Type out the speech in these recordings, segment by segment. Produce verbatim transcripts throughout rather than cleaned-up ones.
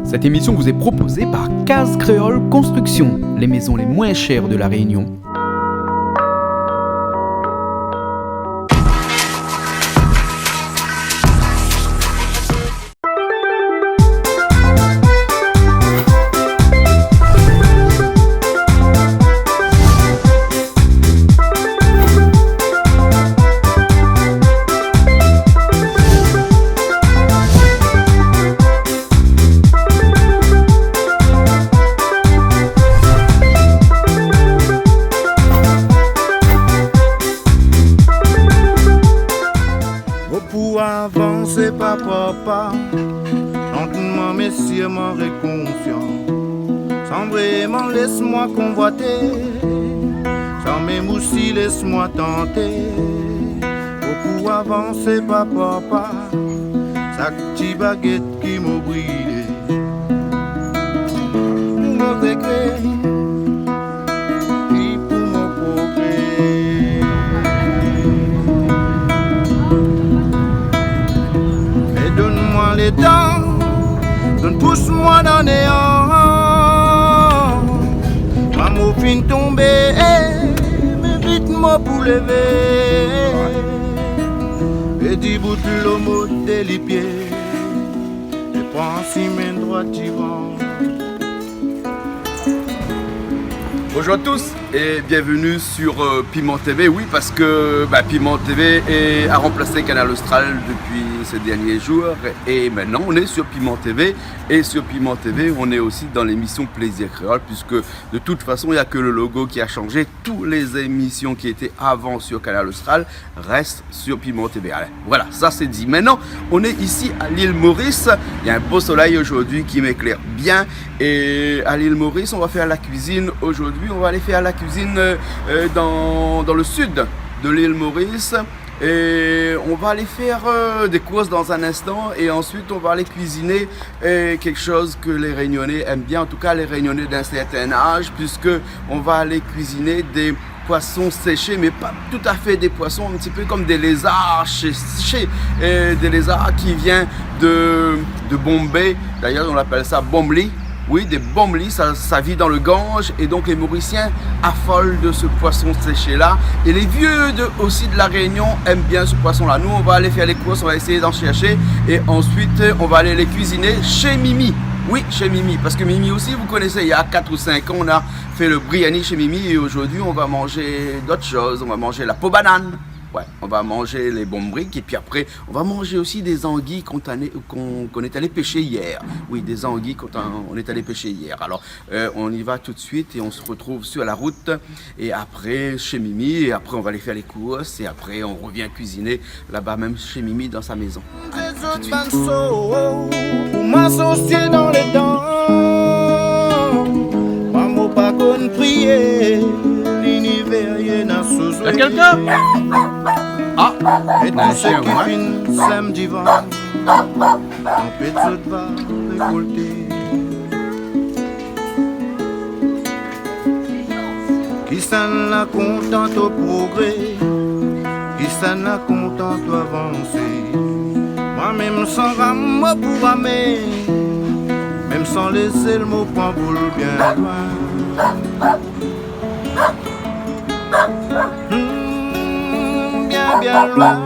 Cette émission vous est proposée par Case Créole Construction, les maisons les moins chères de La Réunion. Mo pou avansé pa pa pa, lantman mé sirman rékonsian, san vréman lès moin konvoité, san mèm osi lès moin tanté. Mo pou avansé pa pa pa, sak ti bagèt ki mo brilé. Pou mo régré, é pou mo progré. Mé donn moin létan, donn pous moin dan néan. Kan mo fine tonbé, é, mé vit mo pou lévé. É dibout lo mo dé li pié. É pran simin droit divan. Bonjour à tous et bienvenue sur, euh, Piment T V. Oui, parce que, bah, Piment T V est, a remplacé Kanal Austral depuis ces derniers jours. Et maintenant, on est sur Piment T V. Et sur Piment T V, on est aussi dans l'émission Plaisir Créole, puisque de toute façon, il y a que le logo qui a changé. Toutes les émissions qui étaient avant sur Kanal Austral restent sur Piment T V. Allez, voilà, ça c'est dit. Maintenant, on est ici à l'île Maurice. Il y a un beau soleil aujourd'hui qui m'éclaire bien. Et à l'île Maurice, on va faire la cuisine aujourd'hui. On va aller faire la cuisine, euh, euh, dans, dans le sud de l'île Maurice. Et on va aller faire, euh, des courses dans un instant. Et ensuite, on va aller cuisiner, euh, quelque chose que les Réunionnais aiment bien. En tout cas, les Réunionnais d'un certain âge, puisque on va aller cuisiner des poissons séchés, mais pas tout à fait des poissons, un petit peu comme des lézards séchés, euh, des lézards qui viennent de, de Bombay. D'ailleurs, on appelle ça bomli. Oui, des bomli, ça, ça vit dans le Gange, et donc les Mauriciens affolent de ce poisson séché-là. Et les vieux de, aussi de La Réunion aiment bien ce poisson-là. Nous, on va aller faire les courses, on va essayer d'en chercher, et ensuite, on va aller les cuisiner chez Mimi. Oui, chez Mimi, parce que Mimi aussi, vous connaissez, il y a quatre ou cinq ans, on a fait le biryani chez Mimi et aujourd'hui on va manger d'autres choses. On va manger la peau banane. Ouais, on va manger les bombriques et puis après on va manger aussi des anguilles qu'on, qu'on, qu'on est allé pêcher hier. Oui, des anguilles qu'on, on est allé pêcher hier. Alors, euh, on y va tout de suite et on se retrouve sur la route et après chez Mimi et après on va aller faire les courses et après on revient cuisiner là-bas même chez Mimi dans sa maison. Zot bann so, pou masosié dan lé dan. Mwin mo pa konn priyé, linivèr yé na sozoué. Y a quelqu'un ? Ah, é tout sak i fine sèm divan, tanpèt zot va rékolté. Kisinn la kontan to progré, kisinn la kontan to avansé. Mwin mèm san ram mo pou ramé, mèm san lésé l mo pran boul bien lwin. Hmm, bien, bien lwin.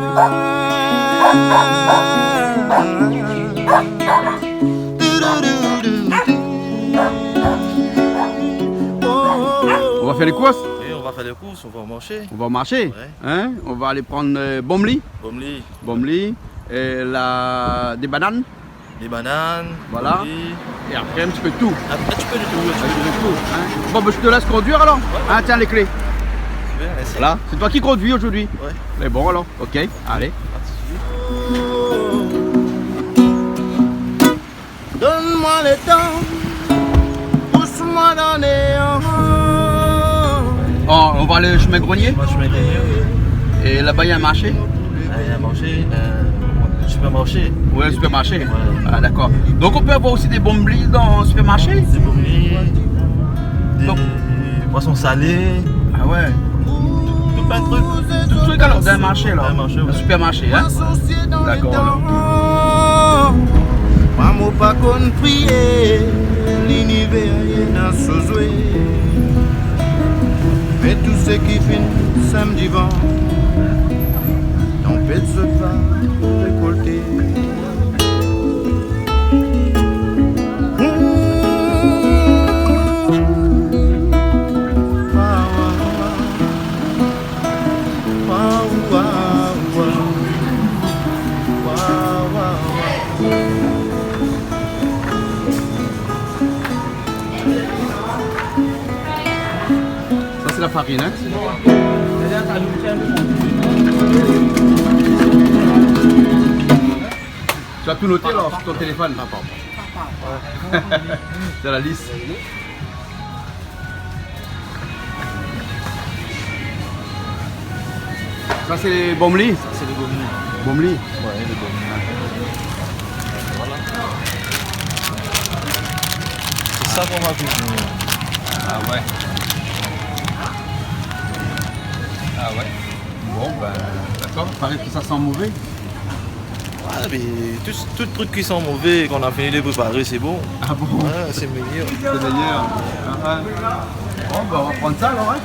On va faire les courses ? Oui, on va faire les courses, on va au marché. On va au marché, hein ? On va aller prendre, euh, bomli. Bomli. Bomli, euh, la, des bananes. Des bananes, voilà. Bomli. Et après, un petit peu de tout. Un, un petit peu de tout, un petit peu de tout, hein. Bon, ben, je te laisse conduire alors. Ouais. Hein, tiens les clés. Super, merci. Voilà, c'est toi qui conduis aujourd'hui. Ouais. Mais bon, alors, ok, allez. Pas de souci. Donn mwin lo tan, pous mwin dan néan. Oh, on va aller chemin Grenier ? Ouais, chemin Grenier, oui. Et là-bas, il y a un marché ? Ah, il y a un marché, euh, supermarché. Ouais, supermarché. Ouais. Ah, d'accord. Donc, on peut avoir aussi des bomli dans le supermarché ? Des bomli, des poissons salés. Ah ouais. Tout plein de trucs. Tout truc alors, dans un marché, là. Dans un marché, ouais. Un supermarché, hein ? D'accord, alors. Maman pa konn friyé, linivèr néna so zwé. Mé tout sak i fine sanm divan, tanpèt zot va rékolté. Waw, waw, waw. Waw, waw, waw. Sa sé la farine, hein ? Tu as tout noté alors sur ton téléphone ? Attends. Sur la liste. Sa sé banmli ? Sa sé banmli. Banmli ? Ouais, banmli. Voilà. Sé sa pou ma kuizine. Ah ouais. Ah ouais. Bon, ben, d'accord. Paré ke sa i san mové. Ouais, mé tout, tout truk i san mové, kan nou la fini préparé, sé bon. Ah bon ? Ouais, sé méyèr. Sé méyèr. Ah, ah. Bon, ben, nou va pran sa alor, hein.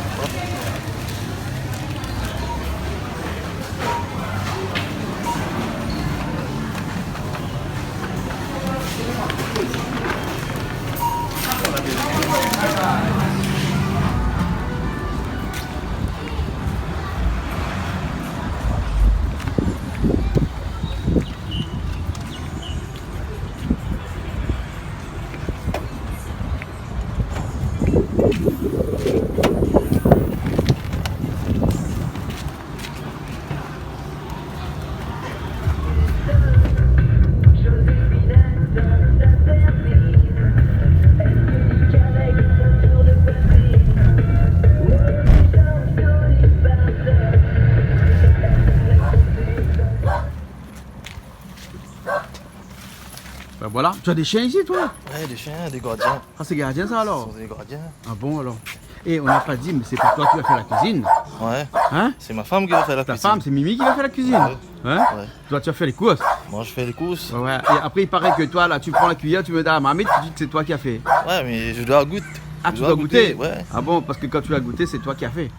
Ben voilà. Tu as des chiens ici, toi ? Ouais, des chiens, des gardiens. Ah, c'est gardien, ça, alors ? Ce sont des gardiens. Ah bon, alors ? Et on n'a pas dit, mais c'est pas toi qui vas faire la cuisine. Ouais. Hein ? C'est ma femme qui va faire la cuisine. Ta femme, c'est Mimi qui va faire la cuisine. Ouais. Hein ? Ouais. Toi, tu vas faire les courses. Moi, je fais les courses. Ouais, ouais. Et après, il paraît que toi, là, tu prends la cuillère, tu mets dans la marmite, tu dis que c'est toi qui as fait. Ouais, mais je dois goûter. Ah, tu dois goûter ? Ouais. Ah bon, parce que quand tu as goûté, c'est toi qui as fait.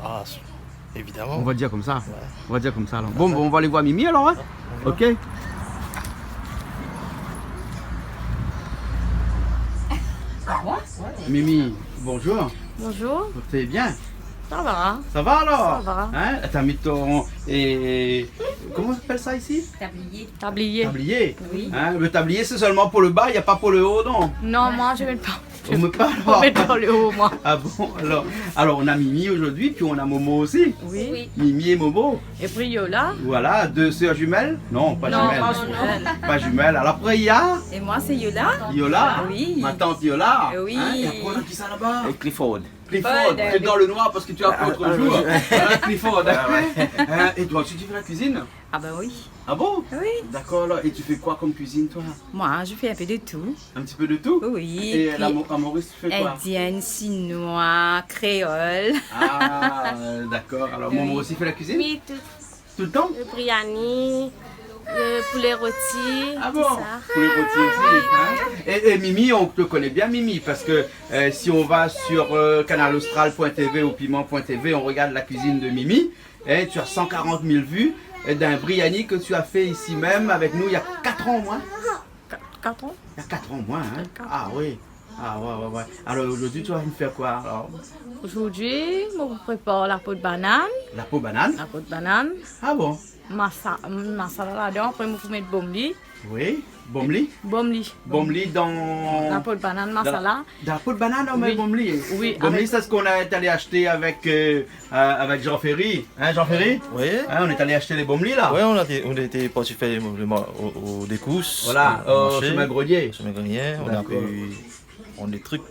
Ah, évidemment. On va dire comme ça. Ouais. On va dire comme ça, alors. Bon, bon, on va aller voir Mimi, alors, hein ? Ouais. Ok. Mimi, bonjour. Bonjour. Vous allez bien ? Ça va. Ça va, alors ? Ça va. Hein ? T'as mis ton, et, comment on appelle ça ici ? Tablier. Tablier. Tablier. Oui. Hein ? Le tablier, c'est seulement pour le bas, il n'y a pas pour le haut, non ? Non, moi, je mets pas. Ou mèt pa, alor ? Ou mèt pa le haut, moi. Ah bon, alors, alors, on a Mimi aujourd'hui, puis on a Momo aussi. Oui. Oui. Mimi et Momo. Et puis Yola. Voilà, deux sœurs jumelles. Non, pas jumelles. Non, pas jumelles. Pas jumelles. Alors après, il y a... Et moi, c'est Yola. Yola. Oui. Ma tante Yola. Oui. Hein ? Et après, on a qui ça là-bas ? Et Clifford. Clifford, Clifford, t'es dans le noir parce que tu as fait autre jour. Ah, ah, oui. Voilà, Clifford. Ah, ouais. Hein ? Et toi aussi, tu fais la cuisine ? Ah ben oui. Ah bon ? Oui. D'accord, alors. Et tu fais quoi comme cuisine, toi ? Moi, je fais un peu de tout. Un petit peu de tout ? Oui, et puis à Mo-, à Maurice, tu fais quoi ? Indienne, chinois, créole. Ah, d'accord. Alors, Momo aussi fait la cuisine ? Oui, tout. Tout le temps ? Le biryani, le poulet rôti, tout ça. Ah bon ? Poulet rôti aussi, hein ? Et, et Mimi, on te connaît bien, Mimi, parce que, euh, si on va sur, euh, canal austral point T V ou piment point T V, on regarde la cuisine de Mimi, hein, tu as cent quarante mille vues, euh, d'un biryani que tu as fait ici même avec nous il y a quatre ans au moins. Qua-, quatre ans ? Il y a quatre ans au moins, hein ? Quatre ans. Ah oui. Ah ouais, ouais, ouais. Alors aujourd'hui, tu vas nous faire quoi, alors ? Aujourd'hui, moi, je prépare la peau de banane. La peau de banane ? La peau de banane. Ah bon ? Masa-, masala ladan, après, moi, je mets bonmli. Oui, bonmli ? Bonmli. Bonmli dans... La peau de banane, dans la, masala. Dans la peau de banane, on met bonmli. Oui, bonmli, avec... c'est ce qu'on est allé acheter avec, euh, euh, avec Jean-Ferry. Hein, Jean-Ferry ? Oui. Hein, on est allé acheter les bonmlis, là. Ouais, on a été, on était parti faire le, le ma-, au, au Décousse, voilà, au marché, au chemin Grenier. Chemin Grenier, on a pu prendre des trucs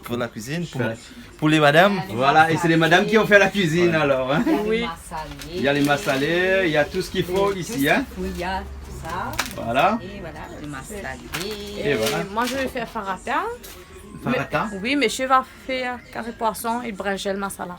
pour la cuisine, pour, pour les madames. Voilà, et c'est les madames qui ont fait la cuisine, alors, hein. Oui. Il y a les massalés, il y a tout ce qu'il faut ici, hein. Oui, il y a tout ça. Voilà. Et voilà, le massalé. Et voilà. Moi, je vais faire farata. Farata ? Mais, oui, monsieur va faire carré poisson et brinjelle masala.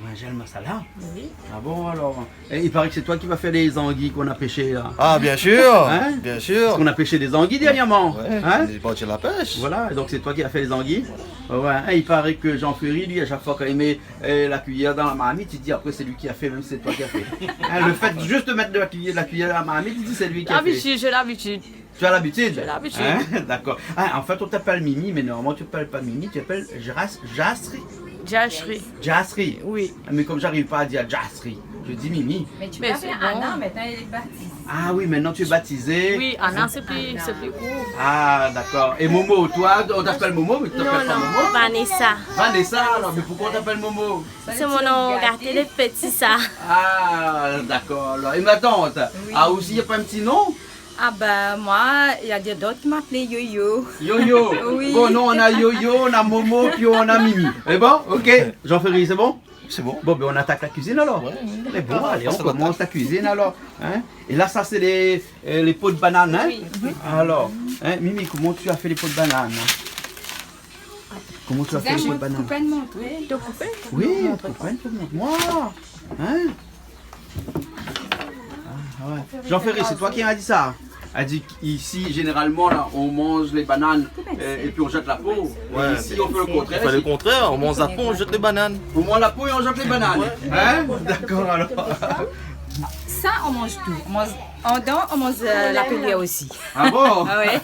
Manzé le masala ? Oui. Ah bon, alors ? Et il paraît que c'est toi qui vas faire les anguilles qu'on a pêchées, là. Ah, bien sûr, hein ? Bien sûr. Parce qu'on a pêché des anguilles dernièrement, hein ? Ouais, on est parti à la pêche. Voilà, donc c'est toi qui as fait les anguilles. Ouais, ouais. Et il paraît que Jean-Ferry, lui, à chaque fois, quand il met, euh, la cuillère dans la marmite, il dit après, c'est lui qui a fait, même si c'est toi qui as fait. Hein, le fait juste de mettre de la cuillère, de la cuillère dans la marmite, il dit, c'est lui qui a fait. L'habitude, j'ai l'habitude. Tu as l'habitude ? J'ai l'habitude. Hein ? D'accord. Ah, en fait, on t'appelle Mimi, mais normalement, tu t'appelles pas Mimi, tu t'appelles Jas-, Jasri. Jasri. Jasri. Oui. Mais comme j'arrive pas à dire Jasri, je dis Mimi. Mais tu t'appelles Anna, maintenant elle est baptisée. Ah oui, maintenant tu es baptisée. Oui, Anna, c'est plus, c'est plus court. Ah, d'accord. Et Momo, toi, on t'appelle Momo, mais tu t'appelles pas Momo ? Non, non. Vanessa. Vanessa, alors, mais pourquoi on t'appelle Momo ? C'est mon nom gâté de petit, ça. Ah, d'accord, alors. Et ma tante, ah, aussi, y a pas un petit nom ? Ah ben, moi, il y a des, d'autres qui m'appelaient Yo-Yo. Yo-Yo. Oui. Bon, nous, on a Yo-Yo, on a Momo, puis on a Mimi. C'est bon ? Ok. Jean-Ferry, c'est bon ? C'est bon. Bon, ben, on attaque la cuisine, alors. Ouais, ouais. Mais bon, allez, on commence la cuisine, alors. Hein ? Et là, ça, c'est les, euh, les peaux de banane, hein ? Oui. Alors, hein, Mimi, comment tu as fait les peaux de banane ? Comment tu as fait les peaux de banane ? Koup in, mont amoin. Oui, koup in, montre amoin. Hein ? Ah, ouais. Jean-Ferry, c'est toi qui m'as dit ça. Elle dit qu'ici, généralement, là, on mange les bananes, euh, et puis on jette la peau. Ouais, ici, on fait le contraire. On fait le contraire, on mange la peau, on jette les bananes. On mange la peau et on jette les bananes. Ouais. Hein ? D'accord, alors. Ça, on mange tout. On mange, en dents, on mange, euh, la pelure aussi. Ah bon ? Ah ouais.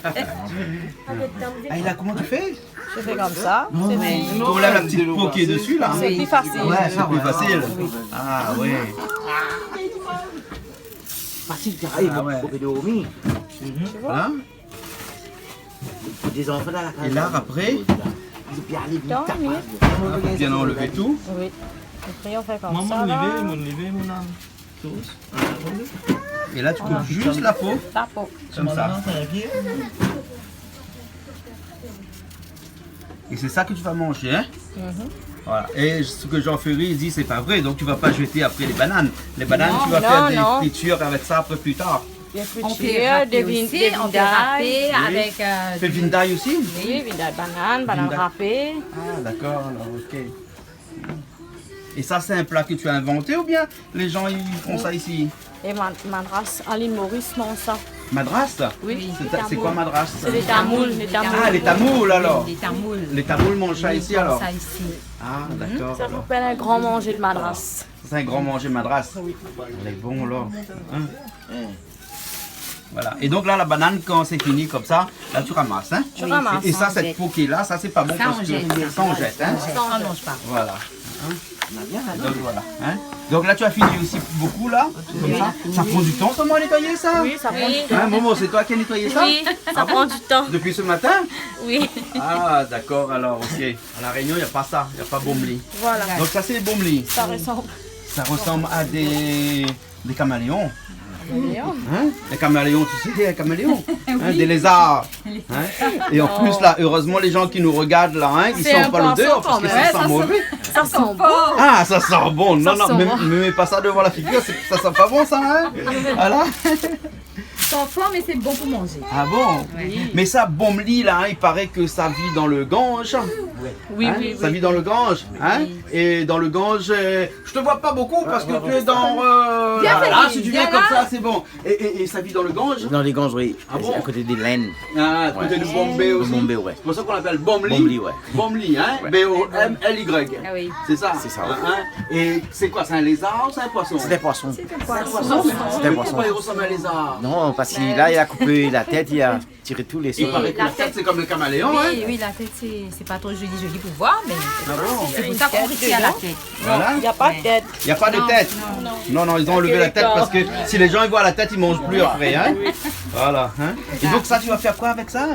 Ah, et là, comment tu fais ? Je fais comme ça. Non, c'est mais bon. On lève la petite peau qui est dessus, là. C'est plus facile. Ouais, c'est plus facile. Ah, oui. Facile, ça. Ah, ouais. Faut que dormir. Voilà. Des enfants dans la cage. Et là, après, il faut bien aller vite. Tant mieux. Bien enlever tout. Oui. Après, on fait comme ça, là. Maman, levez, mon, levez, mon âme. Et là, tu coupes juste la peau. La peau. Comme ça. Et c'est ça que tu vas manger, hein ? Mhm. Voilà. Et ce que Jean-Ferry dit, c'est pas vrai. Donc, tu vas pas jeter après les bananes. Les bananes, tu vas faire des fritures avec ça après, plus tard. Non, non. Des fritures, des vin-, des vindailles. On peut râper aussi, on peut râper avec, euh, du... Fais vindaille aussi ? Oui, vindaille banane, banane râpée. Ah, d'accord, alors, ok. Et ça, c'est un plat que tu as inventé ou bien les gens, ils font ça ici ? Oui. Et ma-, madras, à l'île Maurice, non, ça. Madras ? Oui. C'est ta-, c'est quoi, madras ? C'est les tamoules, les tamoules. Ah, les tamoules, alors. Oui, les tamoules. Les tamoules mangent ça ici, alors. Ils mangent ça ici. Ah, d'accord, alors. Ça s'appelle un grand manger de madras. C'est un grand manger madras. Oui. Elle est bon, là. Hein ? Voilà. Et donc là, la banane, quand c'est fini comme ça, là, tu ramasses, hein ? Tu ramasses. Et, et ça, cette peau qui est là, ça, c'est pas bon parce que ça, on jette, hein ? Ça, on mange pas. Voilà. Hein ? Donc, voilà. Hein ? Donc là, tu as fini aussi beaucoup, là, comme ça. Ça prend du temps, comment, à nettoyer ça ? Oui, ça prend du temps. Hein, Momo, c'est toi qui as nettoyé ça ? Oui, ça prend du temps. Depuis ce matin ? Oui. Ah, d'accord, alors, ok. À La Réunion, il y a pas ça, il y a pas bomli. Voilà. Donc ça, c'est bomli. Ça ressemble. Ça ressemble à des Des caméléons. Caméléon. Hein ? Les caméléons, tu sais, les caméléons. Hein ? Oui. Des lézards. Hein ? Et en plus, là, heureusement, les gens qui nous regardent, là, hein, ils sentent pas l'odeur parce que ça sent mauvais. C'est un poisson quand même. Ouais, ça sent, ça sent bon. Ah, ça sent bon. Non, non, mais, mais mets pas ça devant la figure, c'est, ça sent pas bon, ça, hein ? Voilà. Ça sent fort, mais c'est bon pour manger. Ah bon ? Oui. Mais ça, bomli, là, hein, il paraît que ça vit dans le Gange. Oui, oui, oui. Hein ? Ça vit dans le Gange, hein ? Oui. Et dans le Gange, euh, je te vois pas beaucoup parce que tu es dans, euh, là, si tu viens comme ça, c'est bon. Viens, Félix, viens là. Et, et, et ça vit dans le Gange ? Dans les Ganges, oui. Ah bon ? À côté de l'Inde. Ah, à côté de Bombay aussi. De Bombay, ouais. C'est pour ça qu'on l'appelle Bomli. Bomli, ouais. Bomli, hein ? Ouais. B O M L Y. Ah oui. C'est ça. C'est ça, ouais. Hein, hein ? Et c'est quoi ? C'est un lézard ou c'est un poisson ? C'est un poisson. C'est un poisson. C'est un poisson. Mais pourquoi il ressemble à un lézard ? Non, parce que là, il a coupé la tête, il a tiré tous les os. Il paraît que la tête, c'est comme le caméléon, hein ? Oui, oui, la tête, c'est, c'est pas trop joli, joli pour voir, mais c'est pour ça qu'on retire la tête. Ah bon ? Voilà. Il y a pas de tête. Il y a pas de tête. Non, non. Non, non, ils ont enlevé la tête parce que si les gens, ils voient la tête, ils mangent plus après, hein ? Oui. Voilà, hein ? Et donc ça, tu vas faire quoi avec ça ?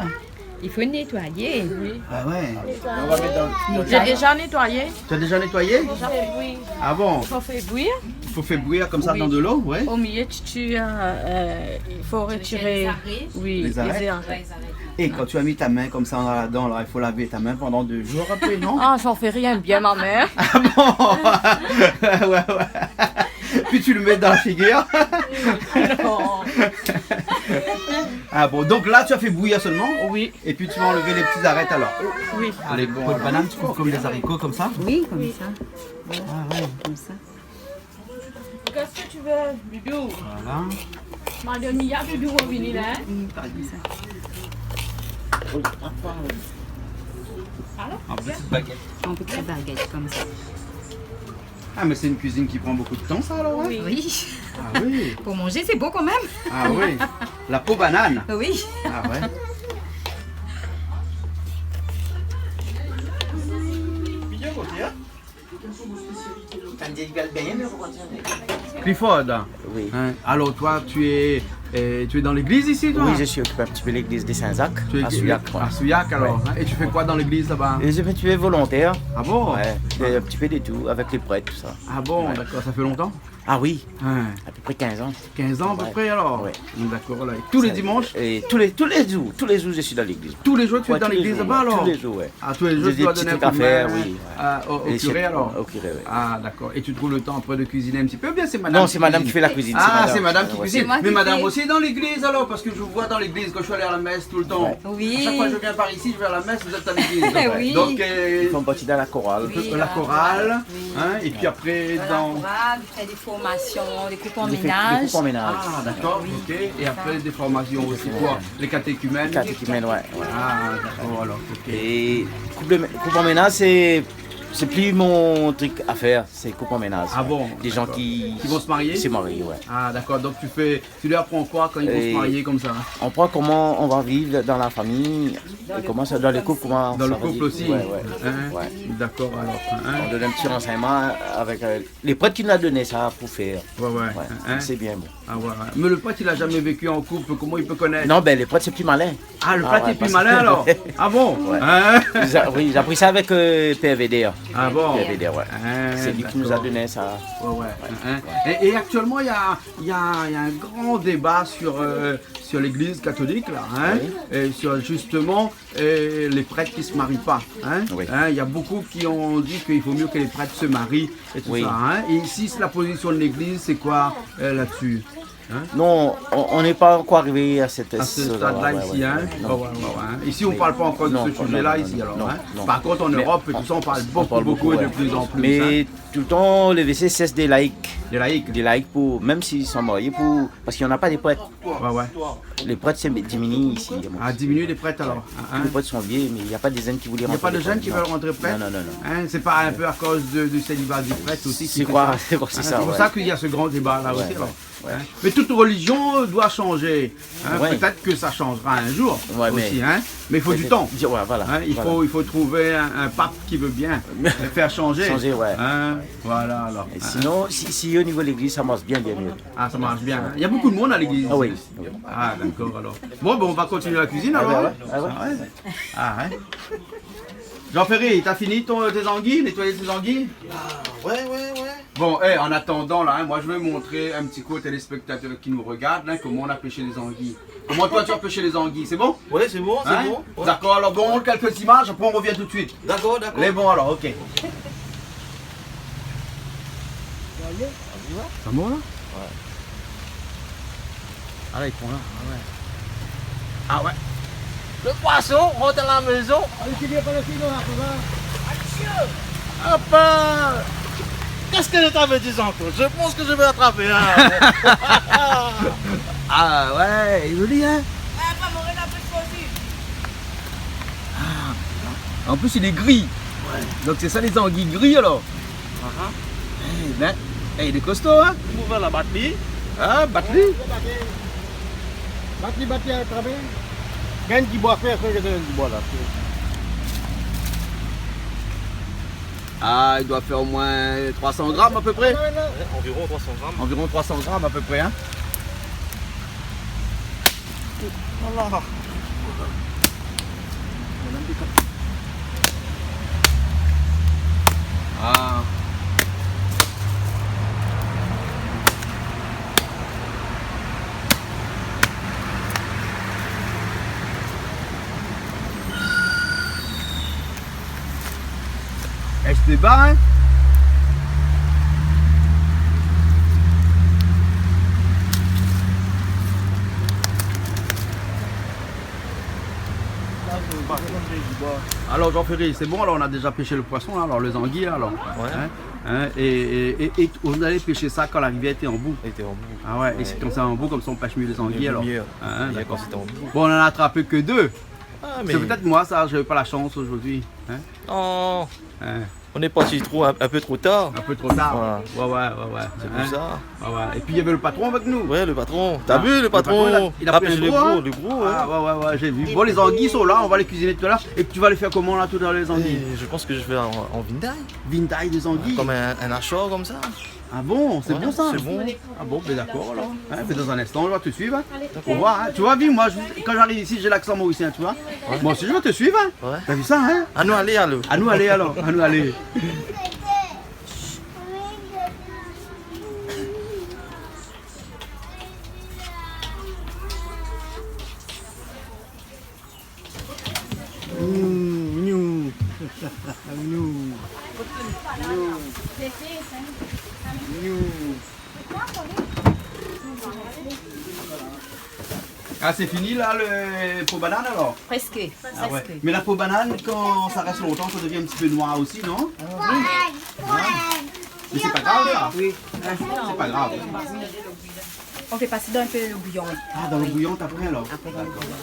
Il faut nettoyer. Oui. Ah ouais. On va mettre dans, dans... J'ai déjà nettoyé. Tu as déjà nettoyé ? Déjà fait bouillir. Ah bon ? Il faut faire bouillir. Il faut faire bouillir comme ça dans de l'eau, ouais. Oui. Au milieu, tu, tu, euh, euh, il faut retirer les arêtes. Oui, les arêtes. Ouais, les arêtes. Et quand tu as mis ta main comme ça là-dedans, là, il faut laver ta main pendant deux jours après, non ? Ah, j'en fais rien, bien ma main. Ah bon ? Ouais, ouais. Puis tu le mets dans la figure. Non. Ah bon, donc là, tu as fait bouillir seulement ? Oui. Et puis tu vas enlever les petits arêtes alors ? Oui. Allez, bon, alors. Banane, tu coupes comme des haricots, comme ça ? Oui, comme ça. Voilà, comme ça. Qu'est-ce que tu veux, Doudou ? Voilà. Madame Mia, Doudou, on vient là, hein ? Oui, comme ça. Alors, en petite baguette. En petite baguette, comme ça. Ah, mais c'est une cuisine qui prend beaucoup de temps, ça, alors, hein ? Oui. Ah oui. Pour manger, c'est beau quand même. Ah oui. La peau banane. Oui. Ah ouais. Clifford. Oui. Hein, alors toi, tu es, euh, tu es dans l'église ici, toi ? Oui, je suis occupé un petit peu l'église de Saint-Jacques, à Souillac, ouais. Tu es à Souillac, alors, hein ? Et tu fais quoi dans l'église là-bas ? Et je suis volontaire. Ah bon ? Ouais, un petit peu de tout, avec les prêtres, tout ça. Ah bon, d'accord, ça fait longtemps ? Ah oui, à peu près quinze ans. Quinze ans à peu près, alors ? Ouais. D'accord, là. Et tous les dimanches ? Et tous les, tous les jours, tous les jours, je suis dans l'église. Tous les jours, tu es dans l'église là-bas, alors ? Ouais, tous les jours, ouais. Ah, tous les jours, tu dois donner un coup de main, euh, au, au curé, alors ? Au curé, ouais. Ah, d'accord. Et tu trouves le temps après de cuisiner un petit peu, ou bien c'est madame qui cuisine ? Non, c'est madame qui fait la cuisine, c'est madame. Ah, c'est madame qui cuisine. C'est moi qui fais. Mais madame aussi est dans l'église, alors, parce que je vous vois dans l'église quand je suis allé à la messe tout le temps. Ouais. Oui. À chaque fois que je viens par ici, je vais à la messe, vous êtes à l'église. Oui. Donc, euh, ils font partie de la chorale. Oui, la chorale, hein, et puis après, dans la chorale, je fais des formations, des coupes en ménage. Des coupes en ménage. Ah, d'accord, ok. Oui, c'est ça. Et après, des formations aussi pour les catéchumènes. Catéchumène, ouais, ouais. Ah, d'accord, alors, ok. Et coupe, coupe en ménage, c'est, c'est plus mon truc à faire, c'est coupe en ménage. Ah bon, d'accord. Des gens qui, qui vont se marier ? Se marier, ouais. Ah, d'accord, donc tu fais Tu leur apprends quoi quand ils vont se marier comme ça ? Et on apprend comment on va vivre dans la famille, et comment ça, dans le couple, comment ça va vivre. Dans le couple aussi. Ouais, ouais. Hein ? Ouais. D'accord, alors. Hein ? On donne un petit renseignement avec, euh, les prêtres qui nous a donné ça pour faire. Ouais, ouais. Ouais. Hein ? C'est bien, bon. Ah, ouais, ouais. Mais le prêtre, il a jamais vécu en couple, comment il peut connaître ? Non, ben, le prêtre, c'est plus malin. Ah, le prêtre est plus malin, alors ? Ah ouais, parce que... Ah bon ? Ouais. Hein ? Ils a, oui, j'ai appris ça avec, euh, Père Védère. Ah bon ? Père Védère, ouais. Ah, d'accord. C'est lui qui nous a donné ça. Ouais, ouais. Hein, hein. Et, et actuellement, il y a, il y a, il y a un grand débat sur, euh, sur l'Église catholique, là, hein, et sur, justement, euh, les prêtres qui se marient pas, hein. Oui. Hein, il y a beaucoup qui ont dit qu'il vaut mieux que les prêtres se marient et tout ça, hein. Oui. Et ici, c'est la position de l'Église, c'est quoi, euh, là-dessus ? Hein ? Non, on, on n'est pas encore arrivé à cette, à ce stade-là ici, hein. Non. Ouais, ouais, ouais, ouais. Ici, on parle pas encore de ce sujet-là ici, alors, hein. Non, non, non. Par contre, en Europe et tout ça, on parle beaucoup, beaucoup et de plus en plus, hein. Mais tout le temps, l'évêché cherche des laïcs. Des laïcs. Des laïcs pour, même s'ils sont mariés, pour, parce qu'il y en a pas des prêtres. Ouais, ouais. Les prêtres, c'est diminué ici, à mon... Ah, diminuer les prêtres, alors. Hein, hein. Tous les prêtres sont vieux, mais il y a pas des jeunes qui voulaient rentrer. Il y a pas de jeunes qui veulent rentrer prêtres ? Non, non, non, non. Hein, c'est pas un peu à cause de, du célibat du prêtre aussi qui fait ça ? C'est quoi, c'est quoi, c'est ça, ouais. Hein, c'est pour ça qu'il y a ce grand débat-là aussi, alors. Ouais. Hein ? Mais toute religion, euh, doit changer. Hein ? Ouais. Peut-être que ça changera un jour aussi, hein ? Ouais, mais il faut du temps. Ouais, voilà, voilà. Hein ? Il faut, il faut trouver un, un pape qui veut bien faire changer. Changer, ouais. Hein ? Voilà, alors. Hein ? Et sinon, si, si au niveau de l'église, ça marche bien, bien mieux. Ah, ça marche bien, hein ? Il y a beaucoup de monde à l'église ici. Ah oui. Ah, d'accord, alors. Bon, ben, on va continuer la cuisine, alors, hein ? Ah ouais, ah ouais. Ah, hein ? Jean-Ferry, t'as fini ton, tes anguilles, nettoyer tes anguilles ? Ah, ouais, ouais, ouais. Bon, eh, en attendant, là, hein, moi, je vais montrer un petit coup aux téléspectateurs qui nous regardent, hein, comment on a pêché les anguilles. Comment toi, tu as pêché les anguilles, c'est bon ? Ouais, c'est bon, c'est bon. Hein ? Ouais. D'accord, alors, bon, on montre quelques images, après, on revient tout de suite. D'accord, d'accord. Les bons, alors, ok. Ça mord, là ? Ouais. Ah, là, il prend, là. Ah, ouais. Ah, ouais. Le poisson rentre à la maison. Ah, le tigre, pas le tigre, là, là. Adieu. Hop, euh, qu'est-ce que je t'avais dit encore ? Je pense que je vais attraper, hein. Ah, ouais, il est joli, hein ? Ouais, pas mauvais, la pêche aussi. Ah, en plus, il est gris. Ouais. Donc, c'est ça, les anguilles grises, alors ? Ah, ah. Eh ben, eh, il est costaud, hein ? Ou va la bat li. Ah, bat li. Bat li, bat li, a travèr. Gingn di boi, fé, fé, gingn di boi la. Ah, il doit faire au moins trois cents grammes à peu près. Ouais, ouais. Ouais, environ trois cents grammes. Environ trois cents grammes à peu près, hein. Voilà. Ah. Reste bas, hein. Alors, Jean-Ferry, c'est bon, alors on a déjà pêché le poisson, là, alors les anguilles, alors. Ouais. Hein ? Hein ? Et, et, et, et on allait pêcher ça quand la rivière était en boue. Était en boue. Ah ouais, et c'est quand c'est en boue, comme ça on pêche mieux les anguilles, alors. Mieux. Hein, d'accord. Quand c'était en boue. Bon, on en a attrapé que deux. Ah, mais c'est peut-être moi, ça, j'avais pas la chance aujourd'hui. Hein ? Non. Hein. On est parti trop, un, un peu trop tard. Un peu trop tard. Voilà. Ouais, ouais, ouais, ouais. C'est pour ça. Ouais, ouais. Et puis il y avait le patron avec nous. Ouais, le patron. T'as vu, le patron, il a, il a pris un gros, hein. Le gros, hein. Ah, ouais, ouais, ouais, j'ai vu. Bon, les anguilles sont là, on va les cuisiner tout à l'heure. Et tu vas les faire comment, là, tout à l'heure, les anguilles ? Et je pense que je vais en, en vindalë. Vindalë des anguilles ? Comme un, un ashor, comme ça. Ah bon, c'est bon, ça ? Voilà, c'est bon. Ah bon, ben d'accord, alors. Hein, mais dans un instant, on va te suivre, hein. D'accord. Au revoir, hein. Tu vois, Vim, moi, je, quand j'arrive ici, j'ai l'accent mauricien, tu vois. Ouais. Moi aussi, je vais te suivre, hein. Ouais. T'as vu ça, hein ? Anou alé, alor. Anou alé, alor. Anou alé. Miou, miou. Miou. Miou. Miou. Ah, c'est fini là, le pot banane alors ? Presque. Ah ouais. Presque. Mais la peau banane, quand ça reste longtemps, ça devient un petit peu noir aussi, non ? Oui. Hein ? Mais c'est pas grave, ça. Oui. C'est pas grave. On fait passer dans un peu le bouillon. Ah, dans le bouillon après, alors. Après, dans le bouillon.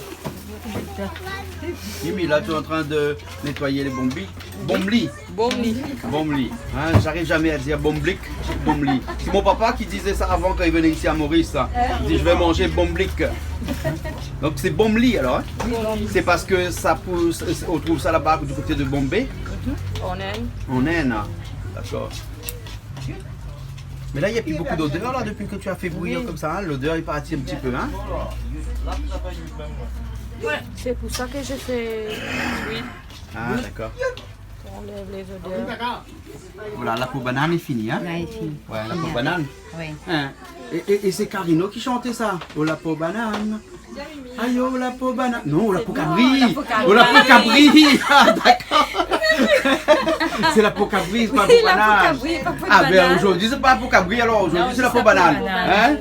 Oui, mais là, tu es en train de nettoyer les bombis. Bombli. Bombli. Bombli. Hein, j'arrive jamais à dire bomblik, bombli. C'est mon papa qui disait ça avant quand il venait ici à Maurice, ça. Il dit, « Je vais manger bomblik. » Donc c'est bombli alors, hein ? C'est parce que ça pousse, on trouve ça là-bas du côté de Bombay. En Inde. En Inde, hein. D'accord. Mais là, il n'y a plus beaucoup d'odeur, là, depuis que tu as fait bouillir comme ça, hein. L'odeur est partie un petit peu, hein. Ouais, c'est pour ça que je fais cuire. Ah, d'accord. On enlève les odeurs. Voilà, la peau banane est finie, hein. Ouais, elle est finie. Ouais, la peau banane. Oui. Hein. Et, et, et c'est Carino qui chantait ça. Oh, la peau banane. Aïe, oh, la peau banane. Non, oh, la peau cabri. Non, la peau cabri. Oh, la peau cabri. Ah, d'accord. C'est la peau cabri, c'est pas la peau banane. Oui, la peau cabri, pas peau de banane. Ah, ben, aujourd'hui, c'est pas la peau cabri, alors. Aujourd'hui, c'est la peau banane. Non, c'est la peau banane. Hein ?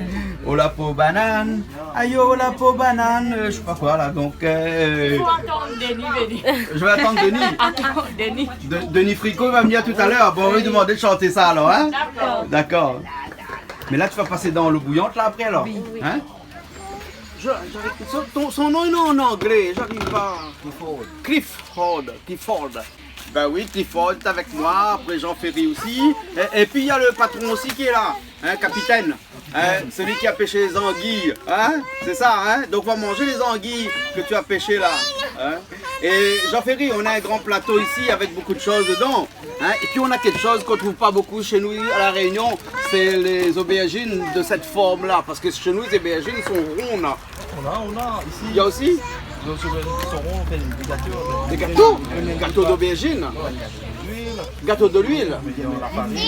Oh, la peau banane. Aïe, oh, la peau banane. Euh, je sais pas quoi, là. Donc, euh, il faut attendre Denis venir. Je vais attendre Denis. Attends, Denis. De-, Denis Fricot va venir tout à l'heure. Bon, on va lui demander de chanter ça, alors, hein ? D'accord. D'accord. Mais là, tu vas passer dans l'eau bouillante, là, après, alors. Oui, oui. Hein ? Je, j'arrive tout seul. Ton, son nom, non, en anglais, j'arrive pas. Clifford. Clifford, Clifford. Ben oui, Clifford est avec moi, après Jean-Ferry aussi. Et, et puis, il y a le patron aussi qui est là, hein, capitaine. Hein, celui qui a pêché les anguilles, hein, c'est ça, hein ? Donc, on va manger les anguilles que tu as pêchées, là, hein ? Et Jean-Ferry, on a un grand plateau ici avec beaucoup de choses dedans. Hein ? Et puis on a quelque chose qu'on trouve pas beaucoup chez nous à La Réunion, c'est les aubergines de cette forme-là. Parce que chez nous, les aubergines sont rondes. On a, on a, ici. Il y a aussi ? Les aubergines sont rondes, on fait des gâteaux avec. Des gâteaux ? Des gâteaux d'aubergines ? Ouais, gâteaux d'huile. Gâteaux de l'huile.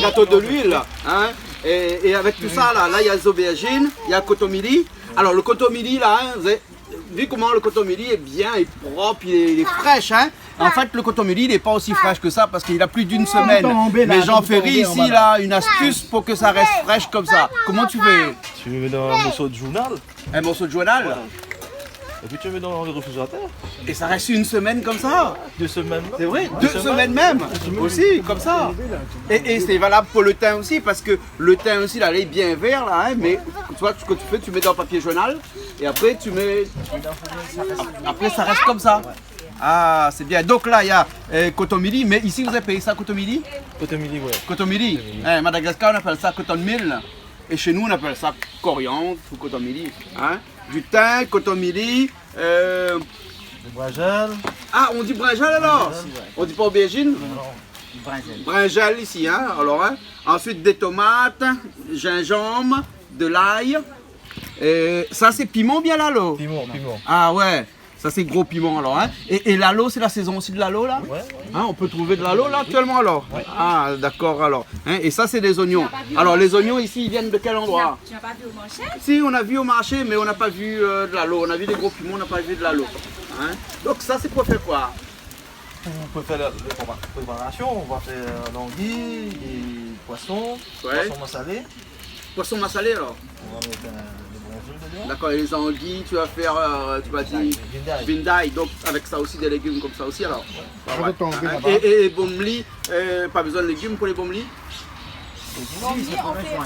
Gâteaux de l'huile, hein ? Et, et avec tout ça, là, là, il y a les aubergines, il y a le kotomili. Alors, le kotomili, là, hein, vous avez vu comment le kotomili est bien, est propre, il est, il est fraîche, hein ? En fait, le kotomili, il est pas aussi fraîche que ça parce qu'il a plus d'une semaine. Mais Jean-Ferry, ici, il a une astuce pour que ça reste fraîche comme ça. Comment tu fais ? Tu le mets dans un morceau de journal. Un morceau de journal ? Voilà. Et puis tu le mets dans le réfrigérateur. Et ça reste une semaine comme ça ? Deux semaines, non ? C'est vrai ? Deux semaines même ? Aussi, comme ça. Et, et c'est valable pour le thym aussi, parce que le thym aussi, là, il est bien vert, là, hein, mais tu vois, ce que tu fais, tu mets dans le papier journal, et après, tu mets, après, ça reste comme ça. Ah, c'est bien. Donc là, il y a, euh, kotomili, mais ici, vous appelez ça kotomili ? Kotomili, ouais. Kotomili. Kotomili. Hein, Madagascar, on appelle ça kotomili. Et chez nous, on appelle ça coriandre ou kotomili. Hein ? Du thym, kotomili, euh, du brinjal. Ah, on dit brinjal alors ? Brinjal aussi, ouais. On dit pas aubergine ? Non, non. Brinjal. Brinjal ici, hein, alors, hein. Ensuite, des tomates, gingembre, de l'ail. Et ça, c'est piment bien, lalo ? Piment, piment. Ah ouais, ça, c'est gros piment, alors, hein. Et, et lalo, c'est la saison aussi de lalo, là ? Ouais, ouais. Hein, on peut trouver de lalo, là, actuellement, alors ? Ouais. Ah, d'accord, alors. Hein, et ça, c'est des oignons. Alors, les oignons ici, ils viennent de quel endroit ? Tu n'as pas vu au marché ? Si, on a vu au marché, mais on n'a pas vu, euh, de lalo. On a vu des gros piments, on n'a pas vu de lalo. Hein ? Donc, ça, c'est pour faire quoi ? On peut faire la, la prépa-, préparation, on va faire l'anguille et poisson, ouais, poisson massalé. Poisson massalé, alors ? On va mettre, euh, le brin D'accord, et les anguilles, tu vas faire, euh, tu m'as dit vindaye. Vindaye. Donc avec ça aussi, des légumes comme ça aussi alors. Ouais, ouais. Et, et, et bomli, euh, pas besoin de légumes pour les bomli ? Bomli, on fait,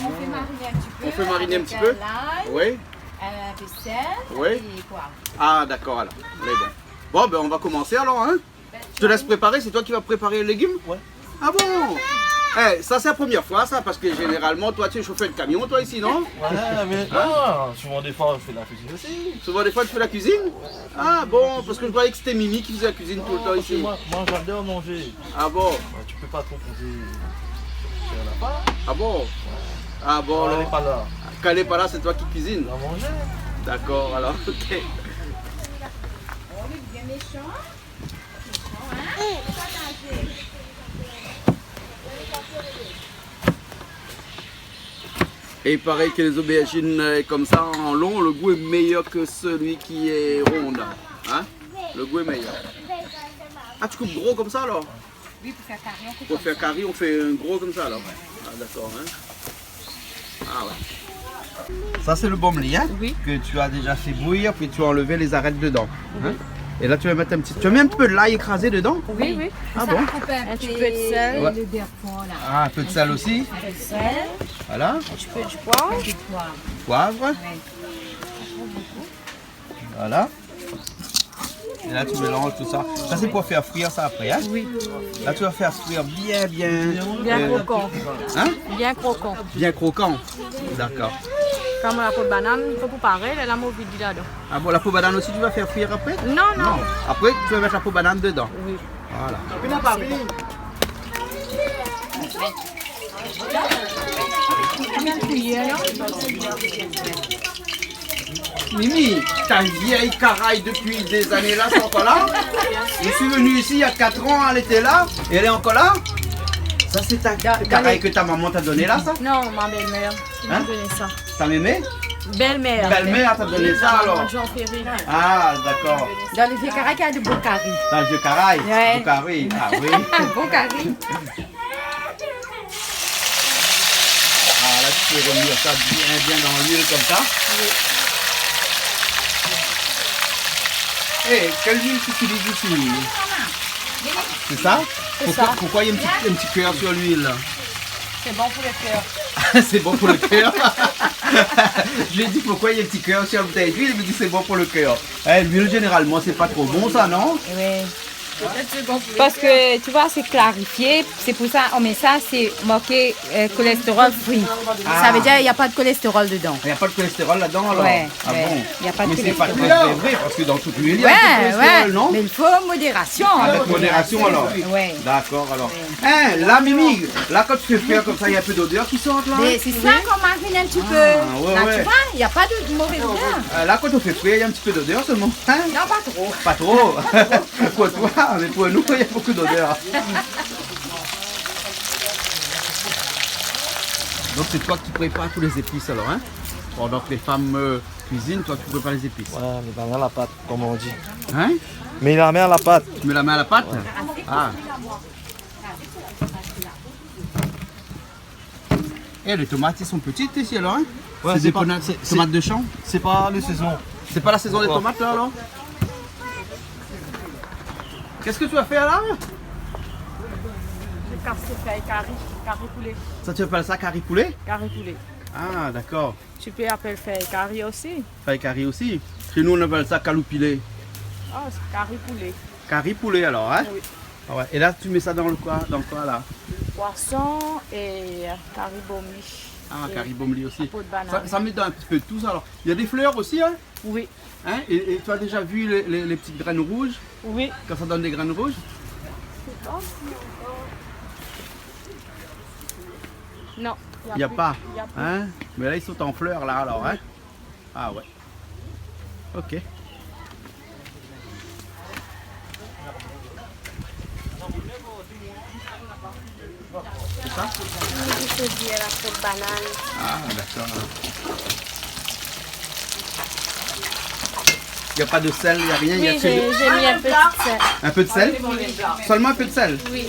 on fait mariner un petit peu avec, euh, l'ail, euh, du sel et poivre. Oui. Ah, d'accord, alors. Mais bon. Bon, ben, on va commencer alors, hein ? Je te laisse préparer, c'est toi qui vas préparer les légumes ? Ouais. Ah bon ? Eh, ça, c'est la première fois, ça, parce que généralement, toi, tu es chauffeur de camion, toi, ici, non ? Ouais, mais non, souvent des fois, je fais de la cuisine aussi. Souvent des fois, tu fais la cuisine ? Ah bon, parce que je croyais que c'était Mimi qui faisait la cuisine tout le temps ici. Non, parce que moi, moi, j'adore manger. Ah bon ? Ouais, tu peux pas trop compter sur la part. Ah bon ? Ouais. Ah bon, alors. Quand elle est pas là. Quand elle est pas là, c'est toi qui cuisines ? On va manger. D'accord, alors, ok. On est bien méchant. Et il paraît que les aubergines, euh, comme ça, en long, le goût est meilleur que celui qui est rond. Hein ? Le goût est meilleur. Ah, tu coupes gros comme ça, alors ? Oui, pour faire carry, on fait comme ça. Pour faire carry, on fait un gros comme ça, alors. Ah, d'accord, hein. Ah ouais. Ça, c'est le bomli, hein, que tu as déjà fait bouillir, puis tu as enlevé les arêtes dedans, hein. Oui. Et là, tu vas mettre un petit, tu vas mettre un petit peu de l'ail écrasé dedans ? Oui, oui. Ah bon ? Un petit peu de sel. Ouais. Et le beurre fort, là. Ah, un peu de sel aussi. Un peu de sel. Voilà. Un petit peu de poivre. Un peu de poivre. Poivre. Ouais. Voilà. Et là, tu mélanges tout ça. Ça, c'est pour faire frire ça après, hein ? Oui. Là, tu vas faire frire bien, bien, euh, bien croquant. Hein ? Bien croquant. Bien croquant. D'accord. Comme la peau de banane, il faut préparer, là, la mauvaise dedans. Ah bon, la peau banane aussi, tu vas faire frire après ? Non, non. Non. Après, tu vas mettre la peau banane dedans. Oui. Voilà. Mimi, ta vieille caraye depuis des années là, c'est encore là ? Je suis venu ici il y a quatre ans, elle était là, et elle est encore là ? Ça, c'est ta caraye que ta maman t'a donné là, ça ? Non, ma belle-mère. Hein ? Donné ça. Ta mémé ? Belle-mère. Belle-mère t'a donné ça, alors ? Jean Ferry. Ah, d'accord. Dans le vieux carry, il y a de bons caris. Dans le vieux carry ? Ouais. Bon carry. Ah oui. Bon carry. Ah, là, tu peux remuer ça bien, bien dans l'huile comme ça. Oui. Eh, quelle huile tu utilises ici ? C'est ça ? C'est ça. Pourquoi, pourquoi il y a un petit, un petit cœur sur l'huile ? C'est bon pour le cœur. C'est bon pour le cœur. Je lui ai dit, pourquoi il y a un petit cœur sur la bouteille d'huile ? Il me dit, c'est bon pour le cœur. Eh, l'huile, généralement, c'est pas trop bon, ça, non ? Oui. Parce que, tu vois, c'est clarifié. C'est pour ça, on met ça, c'est marqué, euh, cholestérol free. Ah. Ça veut dire, il y a pas de cholestérol dedans. Il y a pas de cholestérol là-dedans, alors ? Ouais, ouais. Ah bon ? Il y a pas de cholestérol. Mais c'est pas très, très vrai, parce que dans toute l'huile, il y a du cholestérol, non ? Ouais, ouais. Mais il faut modération. Avec modération, alors. Ouais. D'accord, alors. Ouais. Hein, là, Mimi, là, quand tu fais frire comme ça, il y a un peu d'odeur qui sort, là, hein ? Mais c'est ça qu'on marine un petit peu. Ah, ouais, ouais. Là, tu vois, il y a pas de mauvaise odeur. Euh, là, quand on fait frire, il y a un petit peu d'odeur seulement, hein ? Non, pas trop. Pas trop. Pour toi, mais pour nous, il y a beaucoup d'odeur. Donc, c'est toi qui prépares tous les épices, alors, hein ? Pendant que les femmes, euh, cuisinent, toi, tu prépares les épices. Voilà, mets la main à la pâte, comme on dit. Hein ? Mets la main à la pâte. Tu mets la main à la pâte ? Ouais. Ah. Eh, les tomates, elles sont petites ici, alors, hein ? Ouais, c'est des tomates de champ ? C'est pas les saisons. C'est pas la saison des tomates, là, alors ? Qu'est-ce que tu vas faire, là ? Je casse le feuille carry, carry poulet. Ça, tu appelles ça carry poulet ? Carry poulet. Ah, d'accord. Tu peux appeler feuille carry aussi. Feuille carry aussi. Chez nous, on appelle ça kaloupilé. Ah, c'est carry poulet. Carry poulet, alors, hein ? Oui. Ah ouais. Et là, tu mets ça dans le quoi ? Dans quoi, là ? Poisson et, euh, carry bomli. Ah, et carry bomli aussi. La peau de banane. Ça, ça met dans un petit peu de tout, ça, alors. Il y a des fleurs aussi, hein ? Oui. Hein ? Et, et tu as déjà vu les, les, les petites graines rouges ? Oui. Quand ça donne des graines rouges ? Non, il y a pas. Il y a pas. Hein ? Mais là, ils sont en fleurs, là, alors, hein ? Ah ouais. Ok. C'est ça ? Oui, je te dis, elle a trop de bananes. Ah, d'accord. Il y a pas de sel, il y a rien, il y a que... Oui, j'ai, j'ai mis un peu de sel. Un peu de sel ? Seulement un peu de sel ? Oui.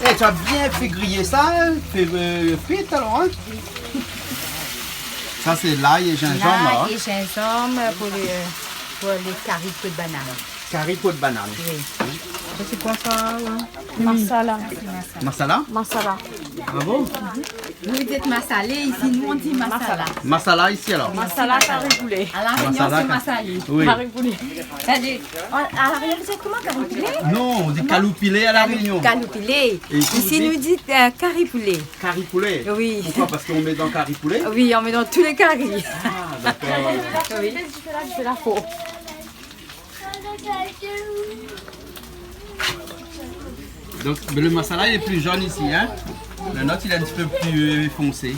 Eh, tu as bien fait griller ça, hein ? Fait, euh, frite alors, hein ? Ça, c'est l'ail et gingembre, là, hein ? L'ail et gingembre pour le, pour le cari pois de banane. Cari pois de banane. Oui. Ça, c'est quoi ça, là ? Marsala. Marsala ? Marsala ? Ah bon ? Vous dites massalé, ici nous on dit marsala. Marsala ici alors ? Marsala, cari poulé. À La Réunion, c'est massalé. Oui. Cari poulé. Allez, à La Réunion, vous dites comment, cari poulé ? Non, on dit caloupilé à La Réunion. Caloupilé. Et ici, vous dites ? Ici, nous dit, euh, cari poulé. Cari poulé ? Oui. Pourquoi ? Parce qu'on met dans cari poulé ? Oui, on met dans tous les caris. Ah, d'accord. Oui. C'est la faux. Donc, mais le masala, il est plus jaune ici, hein ? Le nôtre, il est un petit peu plus, euh, foncé.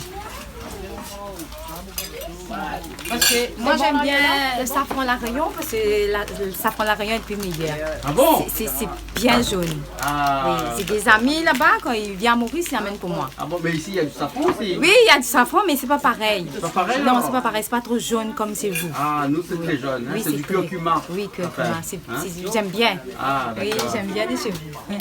Parce que moi, j'aime bien le safran La Réunion, parce que la, le safran La Réunion est plus meilleur. Ah bon ? C'est, c'est, c'est bien jaune. Ah. Oui, j'ai des amis là-bas, quand ils viennent à Maurice, ils amènent pour moi. Ah bon, mais ici, il y a du safran aussi ? Oui, il y a du safran, mais c'est pas pareil. C'est pas pareil, alors ? Non, c'est pas pareil, c'est pas trop jaune comme chez vous. Ah, nous, c'est très jaune, hein, c'est du curcuma. Oui, curcuma, c'est, c'est, j'aime bien. Ah, d'accord. Oui, j'aime bien de chez vous.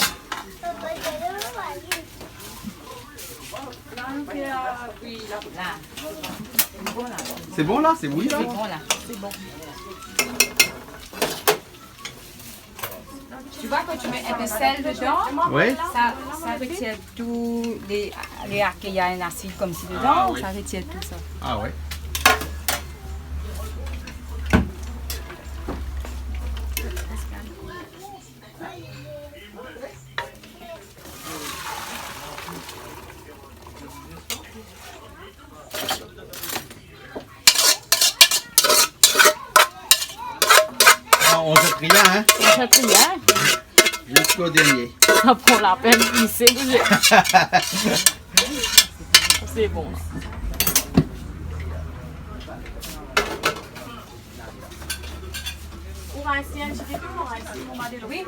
C'est bon, là, c'est bouilli, là ? C'est bon, là, c'est bon. Tu vois, quand tu mets un peu de sel dedans, oui, ça, ça retire tous les, les, il y a un acide comme ci dedans, ah, oui, ça retire tout ça. Ah ouais. Ah, on jette rien, hein ? On jette rien. Jusqu'au dernier. Ça prend la peine ici, tu sais. C'est bon, là. Oui.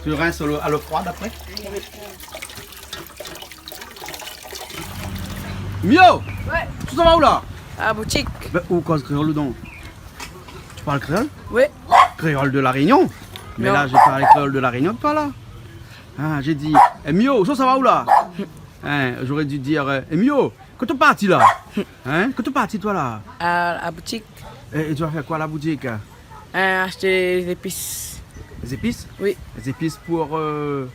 Tu rinces à l'eau, à l'eau froide après ? Mio ! Ouais. Ou sava ousa la ? A la boutik. Ben, ou koz kréol, donk ? Tu parles créole ? Oui. Créole de La Réunion ? Mais non. Là, je parle créole de La Réunion, toi, là. Ah, j'ai dit, eh, Mio, ou sava ousa la ? Hein, j'aurais dû dire, euh, eh, Mio, kosa ou parti la ? Hein ? Kosa ou parti, toi, là ? A la boutik. Et, et tu vas faire quoi à la boutique ? Euh, acheter des épices. Des épices ? Oui. Des épices pour, euh,